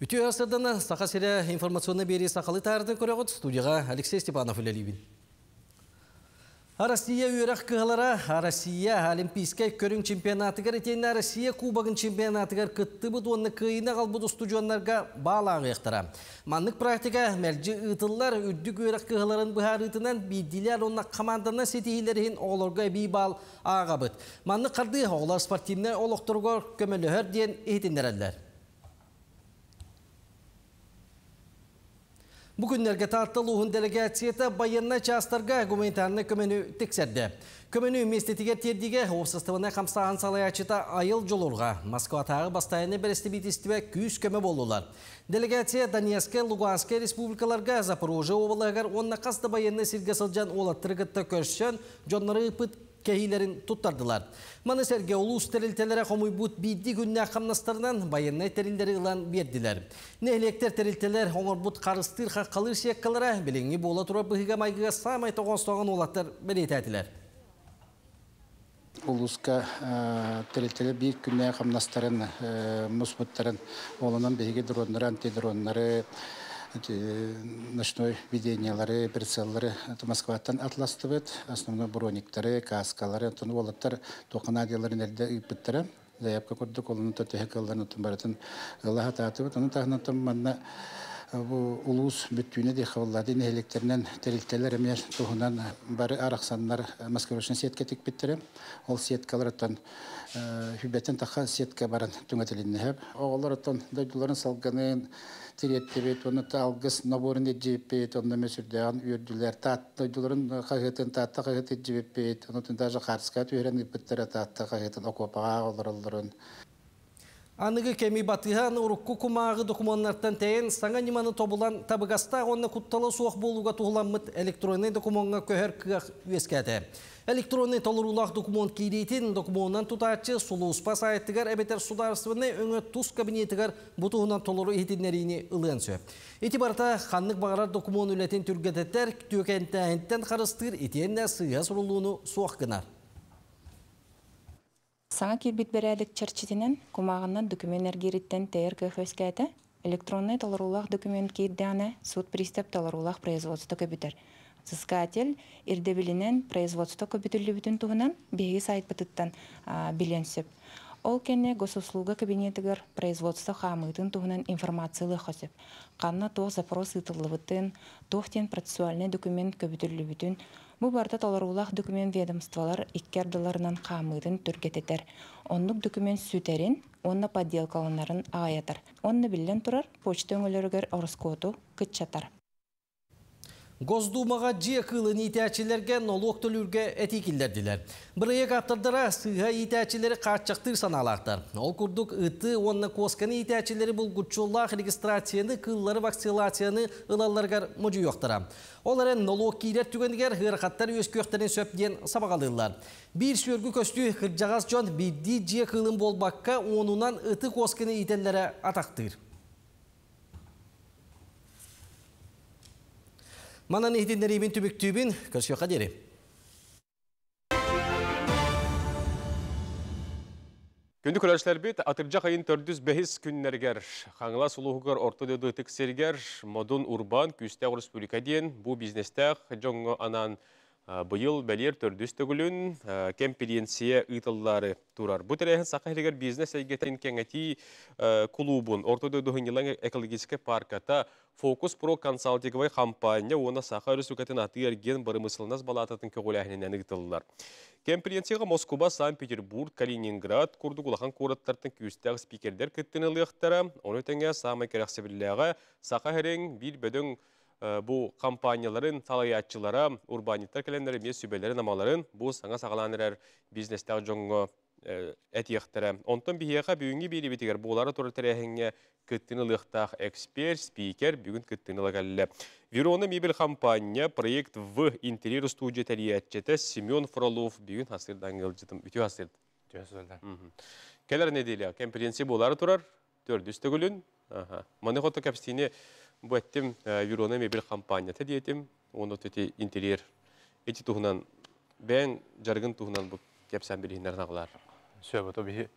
Үтүө сырдана Саха сирэ информационный биэрии сахалыы таардын көрөҕүт студияға Алексей Степанов үлэлиибин. Россия үөрэх кыһалара Россия Олимпийскай көрүҥ чемпионатыгар итиэннэ Россия Кубогын чемпионатыгар кыттыбыт уонна кыайыыны аҕалбыт устудьуоннарга баал ааҕыахтара. Маннык практика мэлдьи ыытыллар үрдүк үөрэх кыһаларын быһаарыытынан биирдиилэр уонна хамаанданан ситиһиилэр иһин оҕолорго эбии баал ааҕабыт. Маннык хардыы оҕолор спортивнай олохторугар көмөлөһөр диэн иһитиннэрэллэр. Бу күннэргэ Таатта улууһун дэлэгээссийэтэ байыаннай чаастарга гуманитарнай көмөнү тиксэрдэ. Көмөнү миэстэтигэр тиэрдиигэ уопсастыбаннай хамсааһын салайааччыта Айыл Дьулурҕа, Москватааҕы бастайааннай бэрэстэбиитистибэ күүс-көмө буоллулар. Дэлэгээссийэ Донецкай, Луганскай республикаларга, Запорожье уобалаһыгар уонна хас да байыаннай сиргэ сылдьан уолаттары кытта көрсөн, дьоннору ыыппыт кэһиилэрин туттардылар. Маны сэргэ улуус тэрилтэлэрэ хомуйбут биирдии күннээх хамнастарынан байыаннай тэриллэри ылан биэрдилэр. Нэһилиэктэр тэрилтэлэр оҥорбут харыстыыр хаххалыыр сиэккалара билиҥҥи буола турар быһыыга-майгыга саамай тоҕоостооҕун уолаттар бэлиэтээтилэр. Улууска тэрилтэлэр биир күннээх хамнастарын муспуттарын олонон биһиги дроннары, антидроннары, ночной видениялары, прицеллары Москваттан атластыбыт. Основной брониктары, каскалары, оттон уолаттар туохханаадияларын эрдэ ыыппыттара. Заявка курдук олону төһө кылларын оттон барытын ыла сатаатыбыт. Ону таһынан манна бу улуус бүттүүнэ диэххэ буолла нэһилиэктэринэн тэрилтэлэр эмиэ туһунан бары арахсаннар маскировочный сетка тикпиттэрэ. Ол сеткалар оттон хүбэтин таха сетка баран түҥэтилиннэһэп. Оҕолор оттон дойдуларын салгынын тириэттибит, онно алгыс наборун илдьибиппит, онно эмэ сүрдээҕин үөрдүлэр. Таат дойдуларын хаһыатын, Таатта хаһыат илдьибиппит, онотун даже Харска түһэрэн ыыппыттара Таатта хаһыатын окуопаҕа олороллорун. Аныгы кэми батыһан урукку кумааҕы докумуоннартан тэйэн саҥа ньыманы тобулан табыгастаах уонна куттала суох буолууга туһуламмыт электроннай докумуоҥҥа көһөр кыах үөскээтэ. Электроннай толоруулаах докумуон киириитин докумуонунан тутааччы сулууспа сайтыгар эбэтэр судаарыстыбаннай өҥө тус кабинетыгар бу туһунан толору иһитиннэриини ылыан сөп. Ити барыта ханнык баҕарар докумуон үлэтин түргэтэтэр, түөкэнтээһинтэн харыстыыр итиэннэ сыыһа суруллууну суох гынар. Саҥа киирбит бэрээдэк чэрчитинэн, кумааҕыннан документ эргиириттэн тэйэр кыах үөскээтэ. Электроннай толоруулаах документ киирдэҕинэ, суут пристав толоруулаах производство көбүтэр. Взыскатель ирдэбилинэн производство көбүтүллүбүтүн туһунан биһиги сайтпытыттан билиэн сөп. Ол кэннэ госуслуга кабинетыгар производство хаамыытын туһунан информация ылыахха сөп. Ханна туох запрос ыытыллыбытын, туох диэн процессуальнай документ көбүтүллүбүтүн, Бу барыта толоруулаах документ ведомстволар икки ардыларынан хаамыытын түргэтэтэр, оннук документ сүтэрин уонна подделкаланарын аҕыйатар уонна биллэн турар, почта өҥөлөрүгэр ороскуоту кыччатар. Госдумаҕа дьиэ кыылын иитээччилэргэ нолуок төлүүргэ этии киллэрдилэр. Бырайыак ааптардара сыыһа иитээччилэри хааччахтыыр санаалаахтар. Ол курдук ыты уонна куосканы иитээччилэри булгуччулаах регистрацияны, кыыллары вакцинацияны ылалларыгар модьуйуохтара. Ол эрэн нолуок киирэр түгэнигэр ыарахаттар үөскүөхтэрин сөп диэн сабаҕалыыллар. Биир сүөргү көстүү кырдьаҕас дьон биирдии дьиэ кыылын буолбакка уонунан ыты куосканы иитэллэрэ атахтыыр. Манан иһитиннэриибин түмүктүүбүн. Көрсүөххэ диэри. Күндү көрөөччүлэрбит, атырдьах айын төрдүс бэһис күннэригэр Хаҥалас улууһугар Орто дойду ытык сиригэр Модун урбаан күүстээх республика диэн бу бизнестээх дьоҥҥо анаан быйыл бэлиэр төрдүс төгүлүн кэмпириэнсийэ ыытыллаары турар. Бу тэрээһин Саха сиригэр бизнес эйгэтин кэҥэтии кулуубун Орто дойду сынньалаҥ экологическай парката Фокус Про консалтинговай хампаанньа уонна Саха Өрөспүүбүлүкэтин атыы-эргиэн бырамыысыланнас балаататын көҕүлээһининэн ыытыллар. Кэмпириэнсийэҕэ Москуба, Санкт-Петербург, Калининград курдук улахан куораттартан күүстээх спикердэр кыттыыны ылыахтара. Ону тэҥэ саамай кэрэхсэбиллээҕэ Саха сирин биир бөдөҥ бу компанияларын салайааччылара, урбаанньыттар кэлэннэр эмиэ сүбэлэрин-амаларын бу саҥа саҕалаан эрэр бизнестээх дьоҥҥо этиэхтэрэ. Онтон биһиэхэ бүгүҥҥү биэриибитигэр буолаары турар тэрээһиҥҥэ кыттыыны ылыахтаах эксперт, спикер бүгүн кыттыыны ыла кэллэ. Верона мебель хампаанньа проект В интерьер студия тэрийээччитэ Семен Фролов бүгүн хасырдан ыалдьытым. Үтүө хасырд. Үтүө хасырдан. Кэлэр неделя конференция буолаары турар. Төрдүс төгүлүн. Маны хото кэпсиини бу эттим Верона мебель хампаанньата диэтим. Уонна ити интерьер ити туһунан бэйэҥ дьарыгын туһунан бу кэпсээн билиһиннэрин аҕалаар. Сөп, ото биһи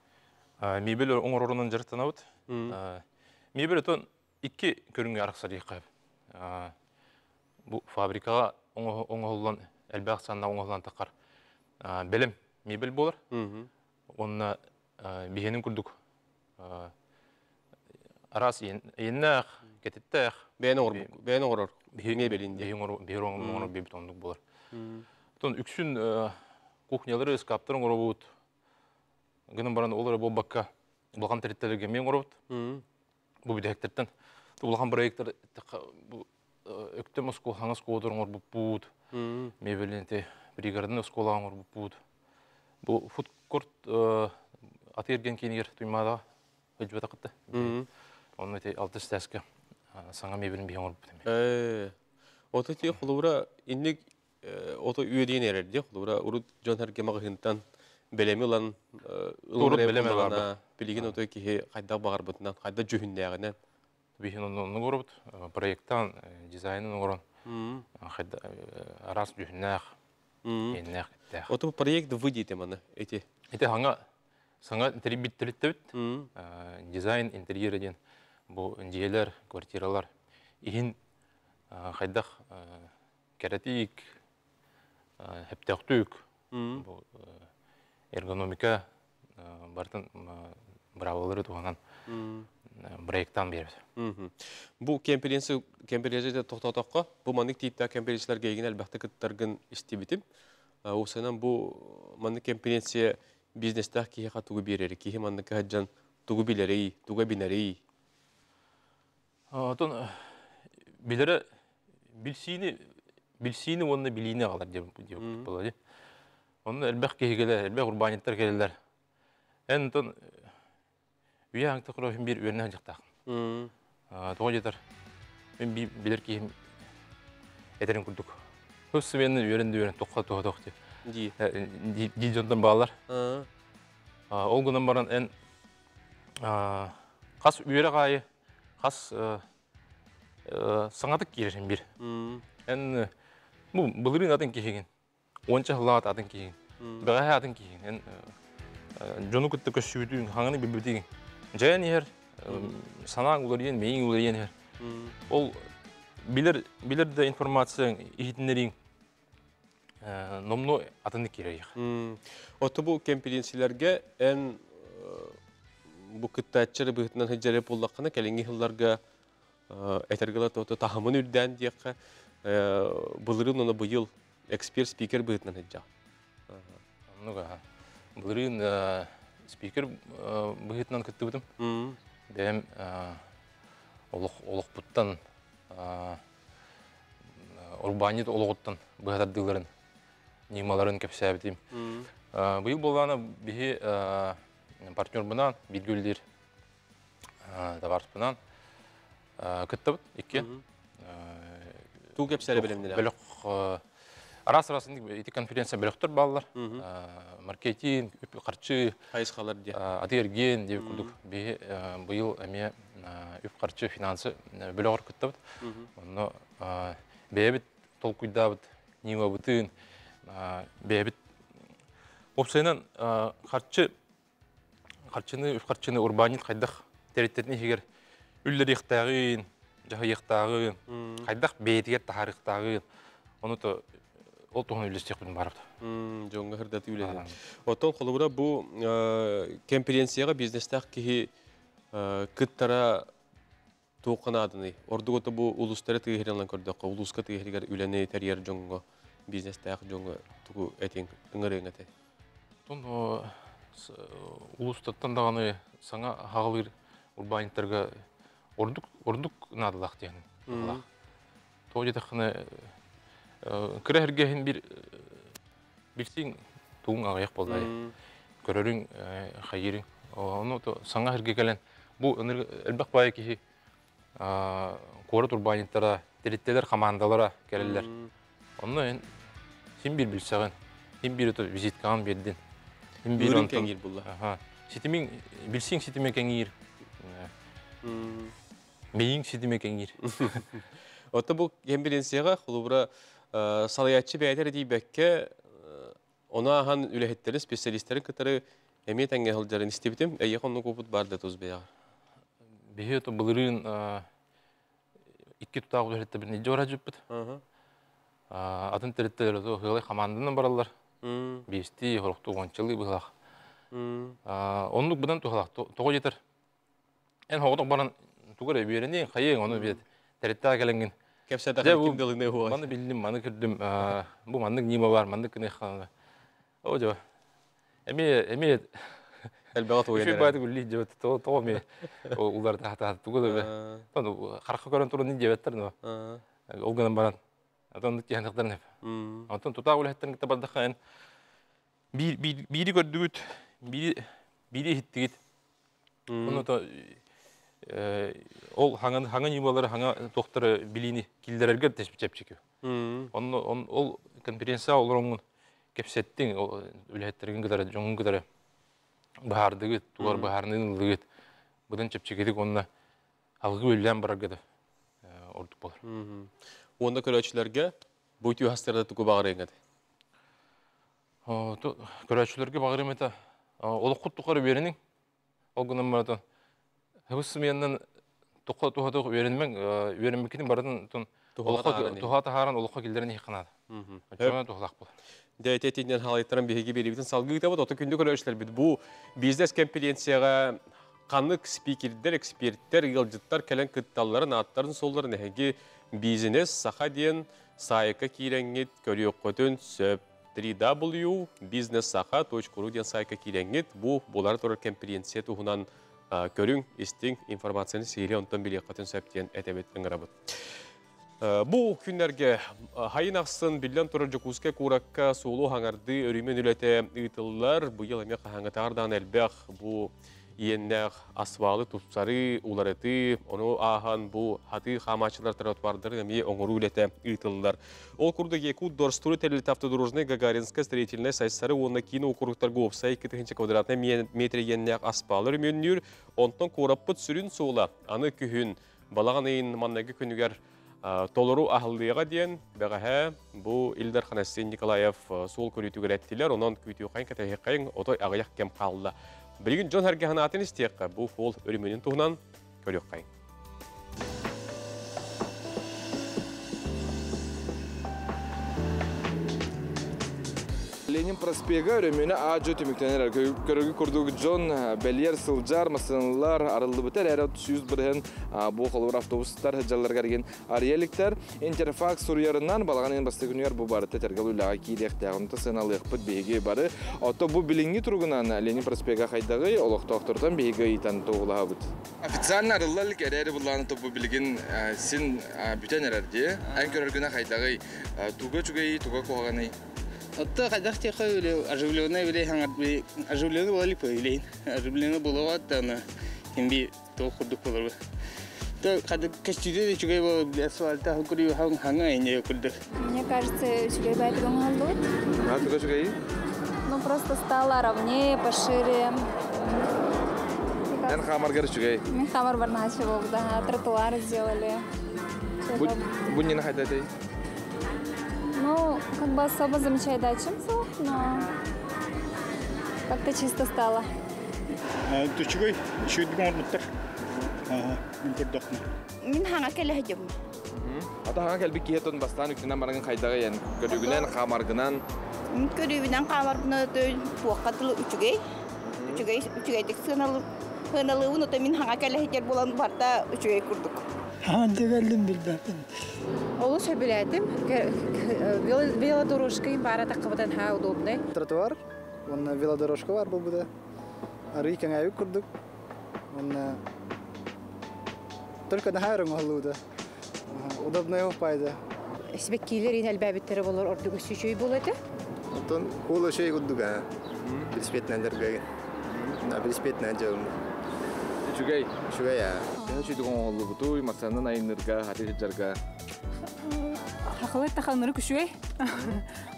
мебель оҥорорунан дьарыктанабыт. Мебель отон икки көрүҥҥэ арахсар диэххэ. Бу фабрикаҕа оҥоһуллан элбэх санна оҥоһуллан таххар бэлэм мебель буолар. Уонна биһиэнин курдук араас иэннээх, кэтиттээх. Бэйэн оҥорор, бэйэн оҥорор мебелин диye. Биһи оҥорор бэйбит оннук буолар. Оттон үксүн кухнялары, ыскааптары оҥоробут. Гынан баран ол эрэ буолбакка улахан тэрилтэлэргэ эмиэ оҥоробут. Бу бүтэһиктэртэн улахан проекттар бу Өктөм оскуола хаҥас оскуолатыгар оҥорбуппут. Мебелин ити пригородный оскуолаҕа оҥорбуппут. Бу фудкорт атыы-эргиэн киинигэр Туймаадаҕа сылдьыбатаххыт да. Онно ити алтыс этээскэ саҥа мебелин биһи оҥорбут эмиэ. Ото ти холобура инник ото үөдүйэн эрэр дии холобура урут дьон сэргэ маҕаһыынтан бэлэми ылан урут бэлэми ылан билигин ото киһи хайдах баҕарбытынан хайдах дьүһүннээҕинэн биһин онно оҥоробут проекттаан дизайнын оҥорон араас дьүһүннээх иэннээх эттээх. Ото проект вы диите маны эти. Ити саҥа саҥа тэрийбит дизайн интерьера диэн бу дьиэлэр, квартиралар иһин хайдах кэрэтиик, хэптөөхтүүк бу эргономика барытын быраабылалары туһанан проекттаан биэрэбит. Бу конференция конференция тохтоотоххо бу маннык тииптээх конференцияларга эйигин элбэхтик кыттаргын истибитим. Уопсайынан бу маннык конференция бизнестээх киһиэхэ тугу биэрэр? Киһи маннык сылдьан тугу билэрий, тугу эбинэрий? Отон билэрэ билсиини билсиини уонна билиини аҕалар диэн буолла дии. Онно элбэх киһи кэлэр, элбэх урбаанньыттар кэлэллэр. Эн онтон Үйэ аҥта көрөһүн биир үөрэнэ сылдьахтаахпын. Тоҕо диэтэр, мин билэр киһим этэрин курдук. Хос сменаны үөрэн да үөрэн туохха туһа туох дии. Дии дьонтон бааллар. Ол гынан баран эн хас үөрэх аайы хас саҥатык киирэрин бир. Эн бу былырыын атын киһигин. Уонча сыллаҕыт атын киһигин. Бэҕэһээ атын киһигин. Эн дьону кытта көссүүтүн, хаҥаны билбитиҥ. Дьайан иһэр, санааҥ уларыйан, мэйиҥ уларыйан иһэр. Ол билэр билэр да информацияң иһитиннэрииҥ номнуо атыннык киирэр. Отто бу кэмпириэнсилэргэ эн бу кыттааччы быһыытынан сылдьар буоллаххына, кэлиҥҥи сылларга этэргэ дылы таһымын үрдээн диэххэ, былырыын уонна быйыл эксперт-спикер быһыытынан сылдьаҕын. Оннук аха. Былырыын спикер быһыытынан кыттыбытым. Бэйэм олох олохпуттан урбаанньыт олоҕуттан быһа тардыыларын, ньымаларын кэпсээбитим. Быйыл буоллаҕына биһи партнербунаан бииргэ үлэлиир табаарыспынаан кыттабыт икки. Туу кэпсээри бэлэмнэнэ. Бөлөх араас-араас ити конференция бөлөхтөр бааллар. Маркетинг, үп-харчы, хайысхалар диye. Атыы-эргиэн диye курдук. Биһи быйыл эмиэ үп-харчы, финансы бөлөҕөр кыттабыт. Онно бэйэбит толкуйдаабыт ньымабытын, бэйэбит уопсайынан харчы харчыны үп-харчыны урбаанньыт хайдах тэрилтэтин иһигэр үллэриэхтээҕин, дьаһайыахтааҕын, хайдах бэйэтигэр таһаарыахтааҕын, ону то ол туһунан үллэстиэхпин баарбыт. Дьоҥҥо сырдатыы үлэһин. Оттон холобура бу конференцияҕа бизнестээх киһи кыттара туохха нааданый? Ордук ото бу улуустары тыаһырынан көрдөххө, улууска тыаһырыгар үлэни тэрийэр дьоҥҥо, бизнестээх дьоҥҥо тугу этиҥ, ыҥырыаҥ этэй? Оттон улуустартан даҕаны саҥа хаҕалыыр урбаанньыттарга ордук ордук наадалаах диэн туһалаах. Тоҕо диэтэххинэ, кыра эргэһин бир билсиҥ тугуҥ аҕыйах буоллаҕай. Көрөрүҥ, хайыырыҥ. Ону саҥа сиргэ кэлэн бу элбэх баайы киһи куорат урбаанньыттара, тэрилтэлэр хамаандалара кэлэллэр. Онно эн син биир билсэҕин, син биир визиткаҕын биэрдин. Син биир онтон кэҥиир булла. Ситимиҥ, билсиҥ ситимэ кэҥиир. Мэйиҥ ситимэ кэҥиир. Оттон бу кэмпириэнсийэҕэ холобура салайааччы бэйэтэ эрэ тиийбэккэ, ону ааһан үлэһиттэри, специалистэрин кытары эмиэ тэҥҥэ сылдьарын истибитим. Эйиэхэ оннук опыт баар да тус бэйэҕэр? Биһи былырыын икки тутаах үлэһиттэрбитин илдьэ барар дьыппыт. Атын тэрилтэлэр ыһыалай хамаанданан бараллар. Биэстии, хорохтуу, уончалыы быһылаах. Оннук быдан туһалаах. Тоҕо диэтэр, Эн хоҕотох баран тугу эрэ үөрэниэҥ, хайыаҥ, ону билет тэриттээх кэлэҥҥин. Кэпсэтэххин ким дылыны уһуой. Маны биллим, маны көрдүм, бу маннык ньыма бар, маннык гыныахха. О дьэ. Эмиэ эмиэ элбэҕи тугуйан эрэ. Бааты гүлли дьэ то то эмиэ улар таата тугу да харахха көрөн туран диэбэттэр но. Ол гынан баран Атын тиһэн эп. Онтон тутаах үлэһиттэрин кытта бардахха эн биири көрдүгүт, биири биири иһиттигит. Ону то ол хаҥа хаҥа ньымалары хаҥа туохтары билиини киллэрэргэр чэпчэки. Онно ол конференция олороҥҥун кэпсэттиҥ, үлэһиттэргин кытары, дьоҥҥун кытары быһаардыгыт, тугар быһаарыныын ыллыгыт. Быдан чэпчэкитик уонна алгыы үллээн барарга да ордук болар. Уонна көрөөччүлэргэ бу үтүө хастарда тугу баҕарыаҥ этэй? Көрөөччүлэргэ баҕарыам этэ олоххут тухары үөрэниҥ. Ол гынан баран хыбыс сымыйаннан туха туха үөрэнмэҥ, үөрэммиккитин барытын туһа таһааран олоххо киллэрэн иһиэххэ наада. Оччоҕуна туһалаах буолар. Дьэ, ити этиинэн халайтаран биһиги биэриибитин салгыы ыытабыт. Ото күндү көрөөччүлэрбит бу бизнес-конференцияҕа ханнык спикердэр, эксперттэр, ыалдьыттар кэлэн кытталларын, ааттарын-суолларын эһиги бизнес саха диэн саайка киирэҥҥит көрүөххүтүн сөп. www.businesssaha.ru диэн саайка киирэҥҥит бу буолар турар кэмпириэнсийэ туһунан көрүҥ, истиҥ информацияны сиһилии онтон билиэххитин сөп диэн этэбит ыҥырабыт. Бу күннэргэ хайын ахсын биллэн турар Дьокуускай куоракка суолу хаҥардыы өрүмүн үлэтэ ыытыллар. Быйыл эмиэ хаһааҥҥытааҕар даҕаны элбэх бу Иэннээх асфалы тупсарыы, уларытыы, ону ааһан бу хатыы хаамааччылар тротуардарын эмиэ оҥоруу үлэтэ ыытыллар. Ол курдук Якут Дорстрой тэрилтэ автодорожнай Гагаринскай строительнай Сайсары уонна киин округтарга уопсай 2000 квадратнай метр иэннээх аспаалы өрөмүөннүүр. Онтон куораппыт сүрүн суола аны күһүн балаҕан ыйын манныгы күнүгэр толору аһыллыаҕа диэн бэҕэһээ бу Ил Дархан Айсен Николаев суол көрүүтүгэр эттилэр. Онон күүтүөххэйин кэтэһиэххэйин отой аҕыйах кэм хаалла. Билигин дьон сэргэ санаатын истиэххэ бу суол өрөмүөнүн туһунан көрүөххэйин. Ленин проспега өрөмүөнэ аа-дьуо түмүктэнэр. Көрөгү курдук дьон бэлиэр сылдьар массыыналар арыллыбыта эрээри 100% бу холобур автобустар сылдьалларыгар игин арыйа иликтэр. Интерфакс суруйарынан балаҕан ыйын бастакы күнүгэр бу барыта тэргэл үлэҕэ киириэхтээх. Онто сыаналыахпыт биһиги бары. Ото бу билиҥҥи туругунан Ленин проспега хайдаҕый олохтоохтортон биһиги ыйытан туоһулаһабыт. Официально арылла илик эрээри былааны тобу билигин син бүтэн эрэр дии. Эн көрөргүнэ хайдаҕый? Туга үчүгэйий, туга куһаҕаный? Отто хайдах диэххэ оживленный билей хаҥар оживленный буола илик билейин. Оживленный буолуоҕа даҕаны ким туох курдук болору. Көстүүтэ үчүгэй буолар асфальта курдук хаҥа иньэ курдук. Мне кажется, үчүгэй баайдык оҥоһуллубут. А туга үчүгэйий? Ну, просто стало ровнее, пошире. Эн хаамаргар үчүгэй. Мин хаамарбар наһаа буолбута. Тротуар сделали. Бу нені хайдатай? Ну, как бы особо замечать дачим но как-то чисто стало. Үчүгэй, үчүгэйдик оҥорбуттар. Мин көрдөхпүнэ. Мин хаҥа кэлэ сылдьабын. Ата хаҥа кэлбит киһи тон бастаан үктэнэн бараҥын хайдаҕый эн көрүүгүнэн, хаамаргынан? Мин көрүүбүнэн хаамарбынан туохха тылы үчүгэй. Үчүгэй, үчүгэйдик сыаналыыбын, ото мин хаҥа кэлэ сылдьар буолан барта үчүгэй курдук. Хаан кэллим билбэппин. Олус сөбүлээтим. Велодорожка баара таххыбытан ха удобный. Тротуар, уонна велодорожка бар буолбута. Арый кэҥээбит курдук. Уонна только наһаа оҥоһуллубута. Удобный пайда. Сибэккиилэр ин элбээбиттэрэ болор ордук үчүгэй буол этэ. Оттон уол үчүгэй курдук аа. Велосипеднэн дэрбэги. Велосипеднэн дьылым. Үчүгэй. Үчүгэй аа. Төһө үчүгэй оҥоһуллубутуй, массыынанан айанныырга, хаты сылдьарга? Хахалай таханнары күшүгэй.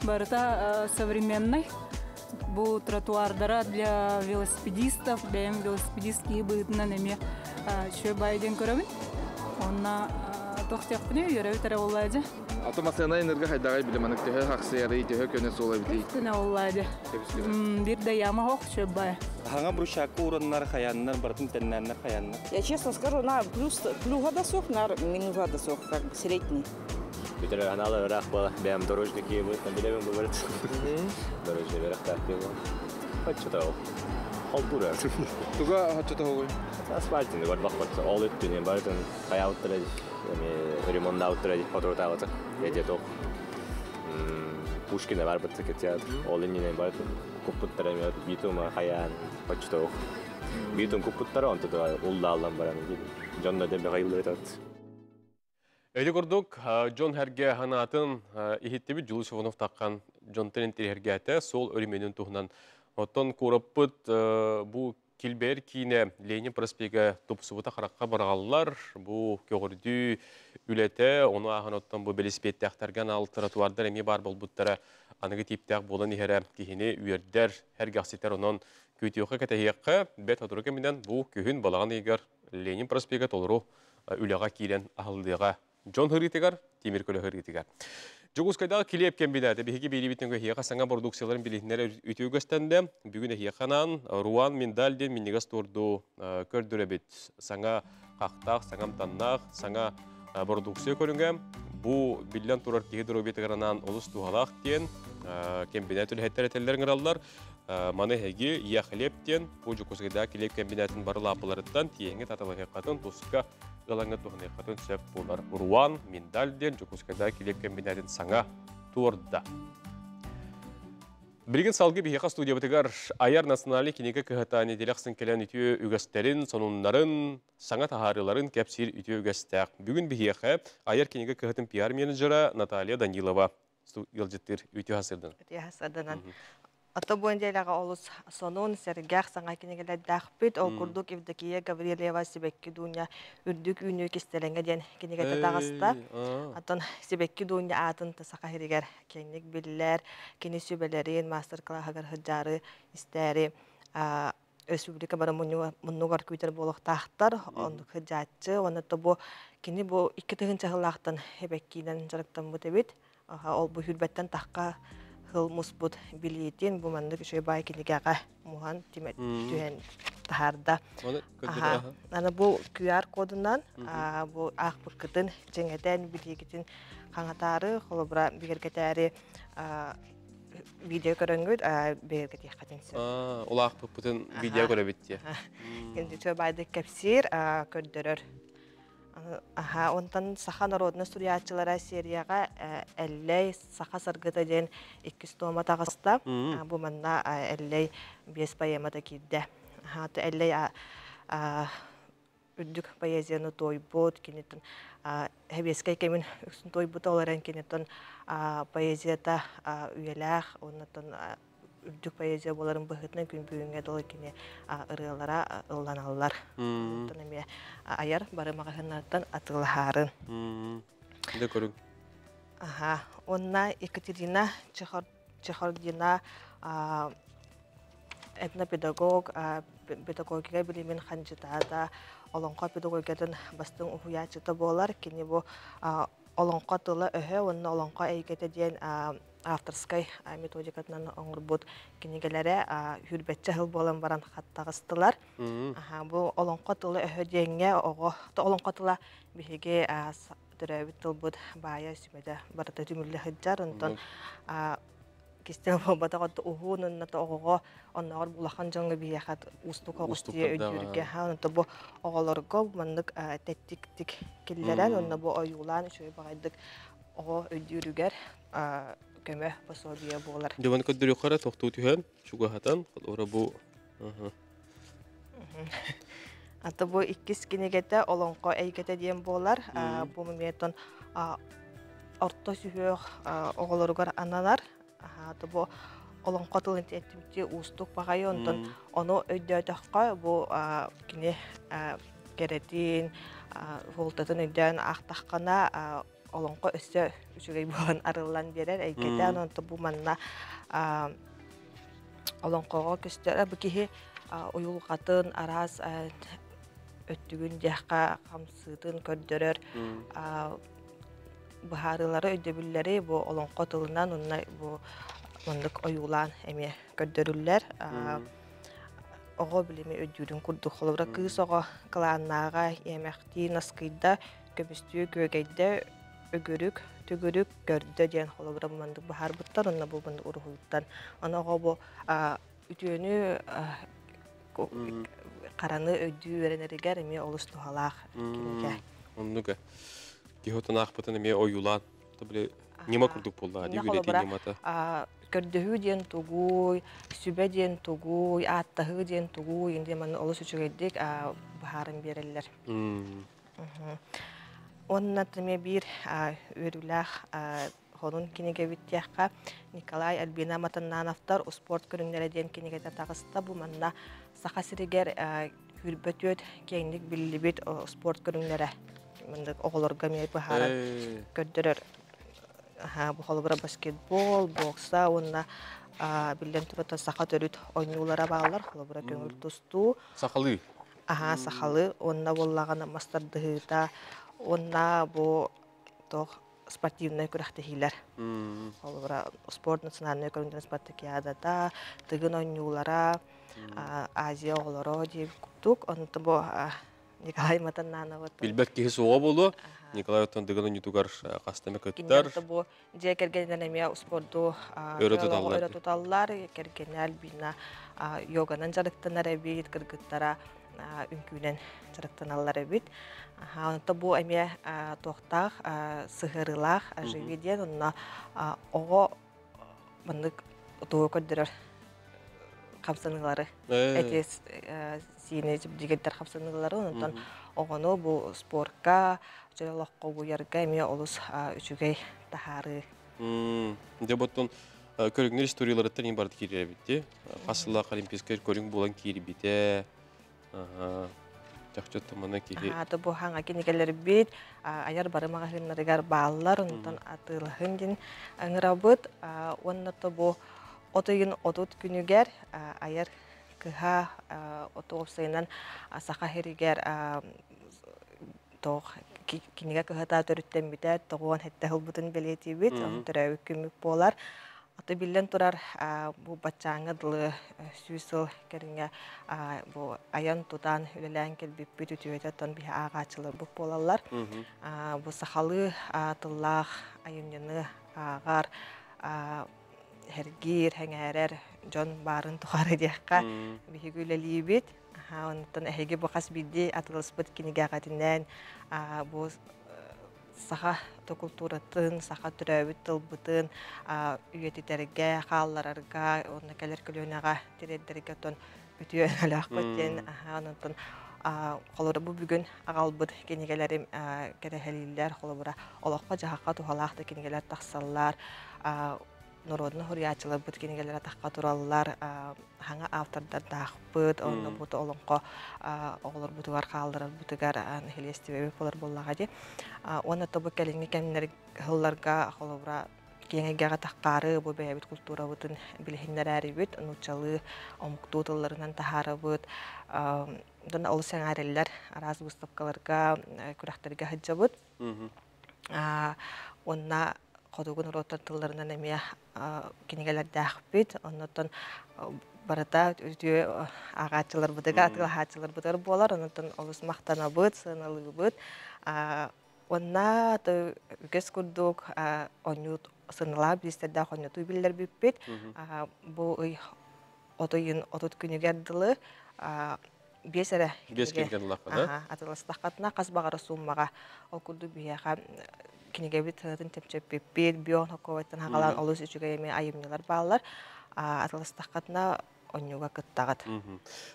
Барыта современный. Бу тротуардара для велосипедистов, бэйэм велосипедист киһи быһыытынан эмиэ үчүгэй баай диэн көрөбүн. Онно туох диэхпиний, үөрэбит эрэ буоллаа дьэ. Ато массыына айанныырга хайдаҕай билим анык төһө хахсыйарый, төһө көнө суола эбитий? Көнө буоллаа дьэ. Биир да яма хоох үчүгэй баай. Хаҥа брусчатка ураннар, хаяннар, барытын тэннээннэр хаяннар. Я честно скажу, на плюс плюга да суох, на минуса да суох, как бы средний. Бүтэр анала ыраах буола бэйэм дорожный киһи билэбин бу барыт. Дорожный берехтаах киһи Хоччото холбура. Туга хоччото хоҕуй? Асфальтын барбах ол өттүнэн барытын хайаабыттара эми ремонтаабыттара хоторутаабыта. Эдет ох Пушкина барбыт театр. Ол иннинен барытын куппуттара эми битум хаян хоччото битум куппуттара онто уллааллан баран дьонно дембе хайыллырытат. Эти курдук, Джон Херге ханаатын иһиттибит Жулус Иванов таққан Джон Трентер сол өрүмөнүн туһунан. Оттон куораппыт бу килбэр киинэ Ленин проспега тупсубута харакка барагаллар. Бу көҕүрдүү үлэтэ, ону ааһан оттон бу велосипедтээхтэргэ анал тротуардар эмиэ баар буолбуттара аныгы тииптээх буолан иһэрэ киһини үөрдэр, сэргэхситэр. Онон күүтүөххэ кэтэһиэххэ бэт сотору кэминэн бу күһүн балаҕан ыйыгар Ленин проспега толору үлэҕэ киирэн аһыллыаҕа. Дьон хырыытыгар, тимир көлө хырыытыгар. Дьокуускайдааҕы килиэп кэмбинээтэ биһиги биэриибитин эһиэхэ саҥа бородууксуйаларын билиһиннэрэ үтүө үгэстэннэ. Бүгүн эһиэхэ анаан Руан миндаль диэн минньигэс туорду көрдөрөбүт. Саҥа хахтаах, саҥа амтаннаах, саҥа бородууксуйа көрүҥэ. Бу биллэн турар киһи доруобуйатыгар анаан олус туһалаах диэн кэмбинээт үлэһиттэр этэллэр ыҥыраллар. Маны эһиги Я хлеб диэн бу Дьокуускайдааҕы килиэп кэмбинээтин бары лааппыларыттан тиэһиҥҥэ таталаһыаххатын туска ылаҥҥа туһаныаххытын сөп буолар. Руан Миндаль диэн Дьокуускайдааҕы килиэп кэмбинээтин саҥа туорда. Билигин салгыы биһиэхэ студиябытыгар Айар национальнай кинигэ кыһата нэдиэлэ ахсын кэлэн үтүө үгэстэрин, сонуннарын, саҥа таһаарыыларын кэпсиир үтүө үгэстээх. Бүгүн биһиэхэ Айар кинигэ кыһатын пиар-менеджера Наталья Данилова ыалдьыттыыр үтүө хасырдан. Үтүө хасырданан. Ото бу нэдиэлэҕэ олус сонун, сэргэх саҥа кинигэлэрдээхпит. Ол курдук Евдокия Гаврильева «Сибэкки Дуня үрдүк үүнүү кистэлэҥэ» диэн кинигэтэ таҕыста. Оттон Сибэкки Дуня аатын саха сиригэр киэҥник биллэр. Кини сүбэлэрин маастар-кылааһыгар сылдьаары, истээри республика бары муннугар күүтэр буолуохтаахтар. Оннук сылдьааччы. Уонна бу кини бу 2000 сыллаахтан эбэккиинэн дьарыктаммыт эбит. Ол бу хүрбэттэн тахха хыл муспут билиитин бу маннык үчүгэй баай кинигэҕэ муһан түһэн таһаарда. Аны бу QR кодунан бу аахпыккытын чиҥэтэн билиигитин хаҥатаары, холобура бигэргэтээри видео көрөҥҥүт бигэргэтиэххитин сөп. Ол аахпыппытын видео көрөбүт дии. Үчүгэй баайдык кэпсиир, көрдөрөр. Аха, онтон саха народнай суруйааччылара серияҕа Эллэй саха саргыта диэн иккис тома таҕыста. Бу манна Эллэй биэс поэмата киирдэ. Эллэй үрдүк поэзияны туойбут, кинитин сэбиэскэй кэмин үксүн туойбута, ол эрэн кинитин поэзията үйэлээх, оннотон үрдүк поэзия буоларын быһыытынан күн бүгүҥҥэ дылы кини ырыалара ылланаллар. Онтон эмиэ айар бары маҕаһыыннартан атыылаһаарын. Дэ көрүҥ. Аха. Онна Екатерина Чехордина этнопедагог, педагогика билимин хандьытаата, олоҥхо педагогикатын бастыҥ уһуйааччыта буолар. Кини бу олоҥхо тыла-өһө уонна олоҥхо эйгэтэ диэн авторскай методикатынан оҥорбут кинигэлэрэ хүрбэччэ сыл буолан баран хаттаҕыстылар. Бу олоҥхо тыла-өһө диэҥҥэ оҕо олоҥхо тыла биһиги төрөөбүт тылбыт баайа сүмэтэ барыта түмүллэ сылдьар. Онтон кистэл буолбатах уһуун онното оҕоҕо оннооҕор улахан дьоҥҥо биһиэхэ уустук оҕус дии өйдүүргэ онто бу оҕолорго маннык тэттиктик киллэрэн онно бу ойуулаан үчүгэй баҕайдык оҕо өйдүүрүгэр көмө пособие буолар. Дьыбан көрдөрүөххэ тохтуу түһэн чугаһатан ора бу Ата бу иккис кинигэтэ Олоҥхо эйгэтэ диэн буолар. Бу моментон орто сүһүөх оҕолоругар ананар. Ата бу олоҥхо тылын эттибити уустук баҕайы онтон ону өйдөөтөххө бу кини кэрэтин суолтатын өйдөөн аахтаххына олоҥхо өссө үчүгэй буолан арыллан биэрэр эйгэтэ онон бу манна олоҥхоҕо көстөр бу киһи уйулҕатын араас өттүгүн диэххэ хамсыытын көрдөрөр быһаарыылары өйдөбүллэри бу олоҥхо тылынан уонна бу маннык ойуулаан эмиэ көрдөрүллэр оҕо билими өйдүүрүн курдук холобура кыыс оҕо кылааннааҕа иэмэхтии наскыйда көмүстүү күөгэйдэ өгүрүк түгүрүк көрдө диэн холобура бу маннык быһаарбыттар уонна бу маннык уруһуйуттан ону оҕо бу үтүөнү хараны өйдүү үөрэнэригэр эмиэ олус туһалаах кинигэ. Оннук киһи отон аахпытын эмиэ ойуулаан били ньыма курдук буолла дии үлэтин ньымата. Көрдөһүү диэн тугуй, сүбэ диэн тугуй, ааттаһыы диэн тугуй диэн манна олус үчүгэйдик быһааран биэрэллэр. Уонна эмиэ биир үөрүүлээх Хорун кинигэбит диэххэ Николай Альбина Матаннановтар успуорт көрүҥнэрэ диэн кинигэтэ таҕыста. Бу манна Саха сиригэр хүрбөтүөт киэҥник биллибит спорт көрүҥнэрэ маннык оҕолорго эмиэ быһааран көрдөрөр. Бу холобура баскетбол, бокса уонна биллэн турар саха төрүт оонньуулара бааллар. Холобура көҥүл тустуу. Сахалыы. Аһаа, сахалыы уонна буоллаҕына мас тардыһыыта уонна бу туох спортивнай күрэхтэһиилэр. Холобура, спорт национальнай көрүҥнэрин спартакиадата, тыгын оонньуулара, Азия оҕолоро диэбит курдук. Онто бу Николай Матаннановы Билбэт киһи суоҕа буолуо. Николай оттон дыгын оонньуутугар хаста эмэ кыттар. Бу дьиэ кэргэнинэн эмиэ успуорду өрө туталлар. Өрө туталлар. Кэргэнэ Альбина йоганан дьарыктанар эбит, кыргыттара үҥкүүнэн дьарыктаналлар эбит. Онто бу эмиэ туохтаах сыһыарыылаах живи диэн онно оҕо маннык тугу көрдөрөр хамсаныылары эти сиини дьигирдэр хамсаныылары онтон оҕону бу спорка чөл олоххо угуйарга эмиэ олус үчүгэй таһаарыы. Дьэ боттон Көрүҥнэр историяларыттан иин барыт киирэр эбит. Хас сыллаах олимпийскай көрүҥ буолан киирбитэ. Чахчы манна киһи. Аата бу хаҥа кинигэлэрбит айар бары маҕаһыыннарыгар бааллар, онтон атыылаһын диэн ыҥырабыт. Уонна то бу от ыйын 30 күнүгэр айар кыһа оту уопсайынан Саха сиригэр тоох кинигэ кыһата төрүттэммитэ 97 сылбытын бэлиэтиибит, төрөөбүт күммүт буолар. Аты биллэн турар, бу баччааҥҥа дылы 100 сыл кэриҥэ бу айан-тутан үлэлээн кэлбиппит үтүөтэ оттон биһи ааҕааччыларбыт буолаллар. Бу сахалыы тыллаах айымньыны ааҕар, сэргиир, сэҥээрэр дьон баарын тухары диэххэ биһиги үлэлиибит. Онтон эһиги бу хас биирдии атыыласпыт кинигэҕитинэн бу саха култууратын, саха төрөөбүт тылбытын үйэтитэргэ, хаалларарга, уонна кэлэр көлүөнэҕэ тириэрдэргэ оттон үтүө өҥөлөөхпүт диэн онтон холобура бу бүгүн аҕалбыт кинигэлэрим кэрэһэлииллэр, холобура олоххо-дьаһахха туһалаах да кинигэлэр тахсаллар, норуодунай суруйааччыларбыт кинигэлэрэ тахха тураллар, хаҥа автордардаахпыт, онно бу олоҥхо оҕолорбутугар хаалларарбытыгар нэһилиэстибэбит буолар буоллаҕа дии. Уонна то бу кэлиҥҥи кэмнэр сылларга холобура киэҥ эйгэҕэ таххаары бу бэйэбит культурабытын билиһиннэрээрибит, нууччалыы, омуктуу тылларынан таһаарабыт. Онон олус сэҥээрэллэр, араас выставкаларга, күрэхтэргэ сылдьабыт. Уонна хотугу норуоттар тылларынан эмиэ кинигэлэрдээхпит. Оннуттан барыта үтүө ааҕааччыларбытыгар, атыылаһааччыларбытыгар буолар. Оннуттан олус махтанабыт, сыаналыыбыт. Уонна үгэс курдук оонньуу сыаналаах бириистэрдээх оонньотуу биллэрбиппит. Бу ый от ыйын 30 күнүгэр дылы биэс эрэ Биэс кинигэ ыллаххына. Атыыластаххытына хас баҕара сууммаҕа ол курдук биһиэхэ кинигэбит сыанатын чэпчэппиппит, бион хокковаттан хагалаан олус үчүгэй эмиэ айымньылар бааллар. Атыыластаххытына онньууга кыттаҕыт.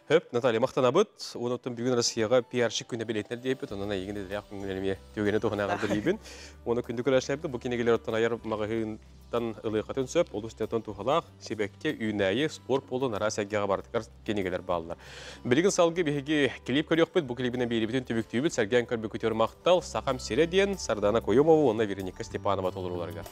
Хөп, Наталья, махтанабыт. Онон бүгүн Россияҕа пиарщик күнэ билетинер диэппит. Онон эйигин эдэрэх күнгүн эмиэ түгэни туһана аҕардылыыбын. Уонна күндү көрөөччүлэрбит бу кинигэлэр оттон айар маҕаһыын тан ылыахатын сөп, олус тетон туһалаах, сибэкки, үүнээйи, спорт буолун араас эйгэҕэ барытыгар кинигэлэр бааллар. Билигин салгыы биһиги клип көрүөхпүт, бу клибинэн биэрибитин түбүктүүбүт, сэргээн көрбүкүтүгэр махтал, Сахам сирэ диэн Сардана Куйумова уонна Вероника Степанова толорууларыгар.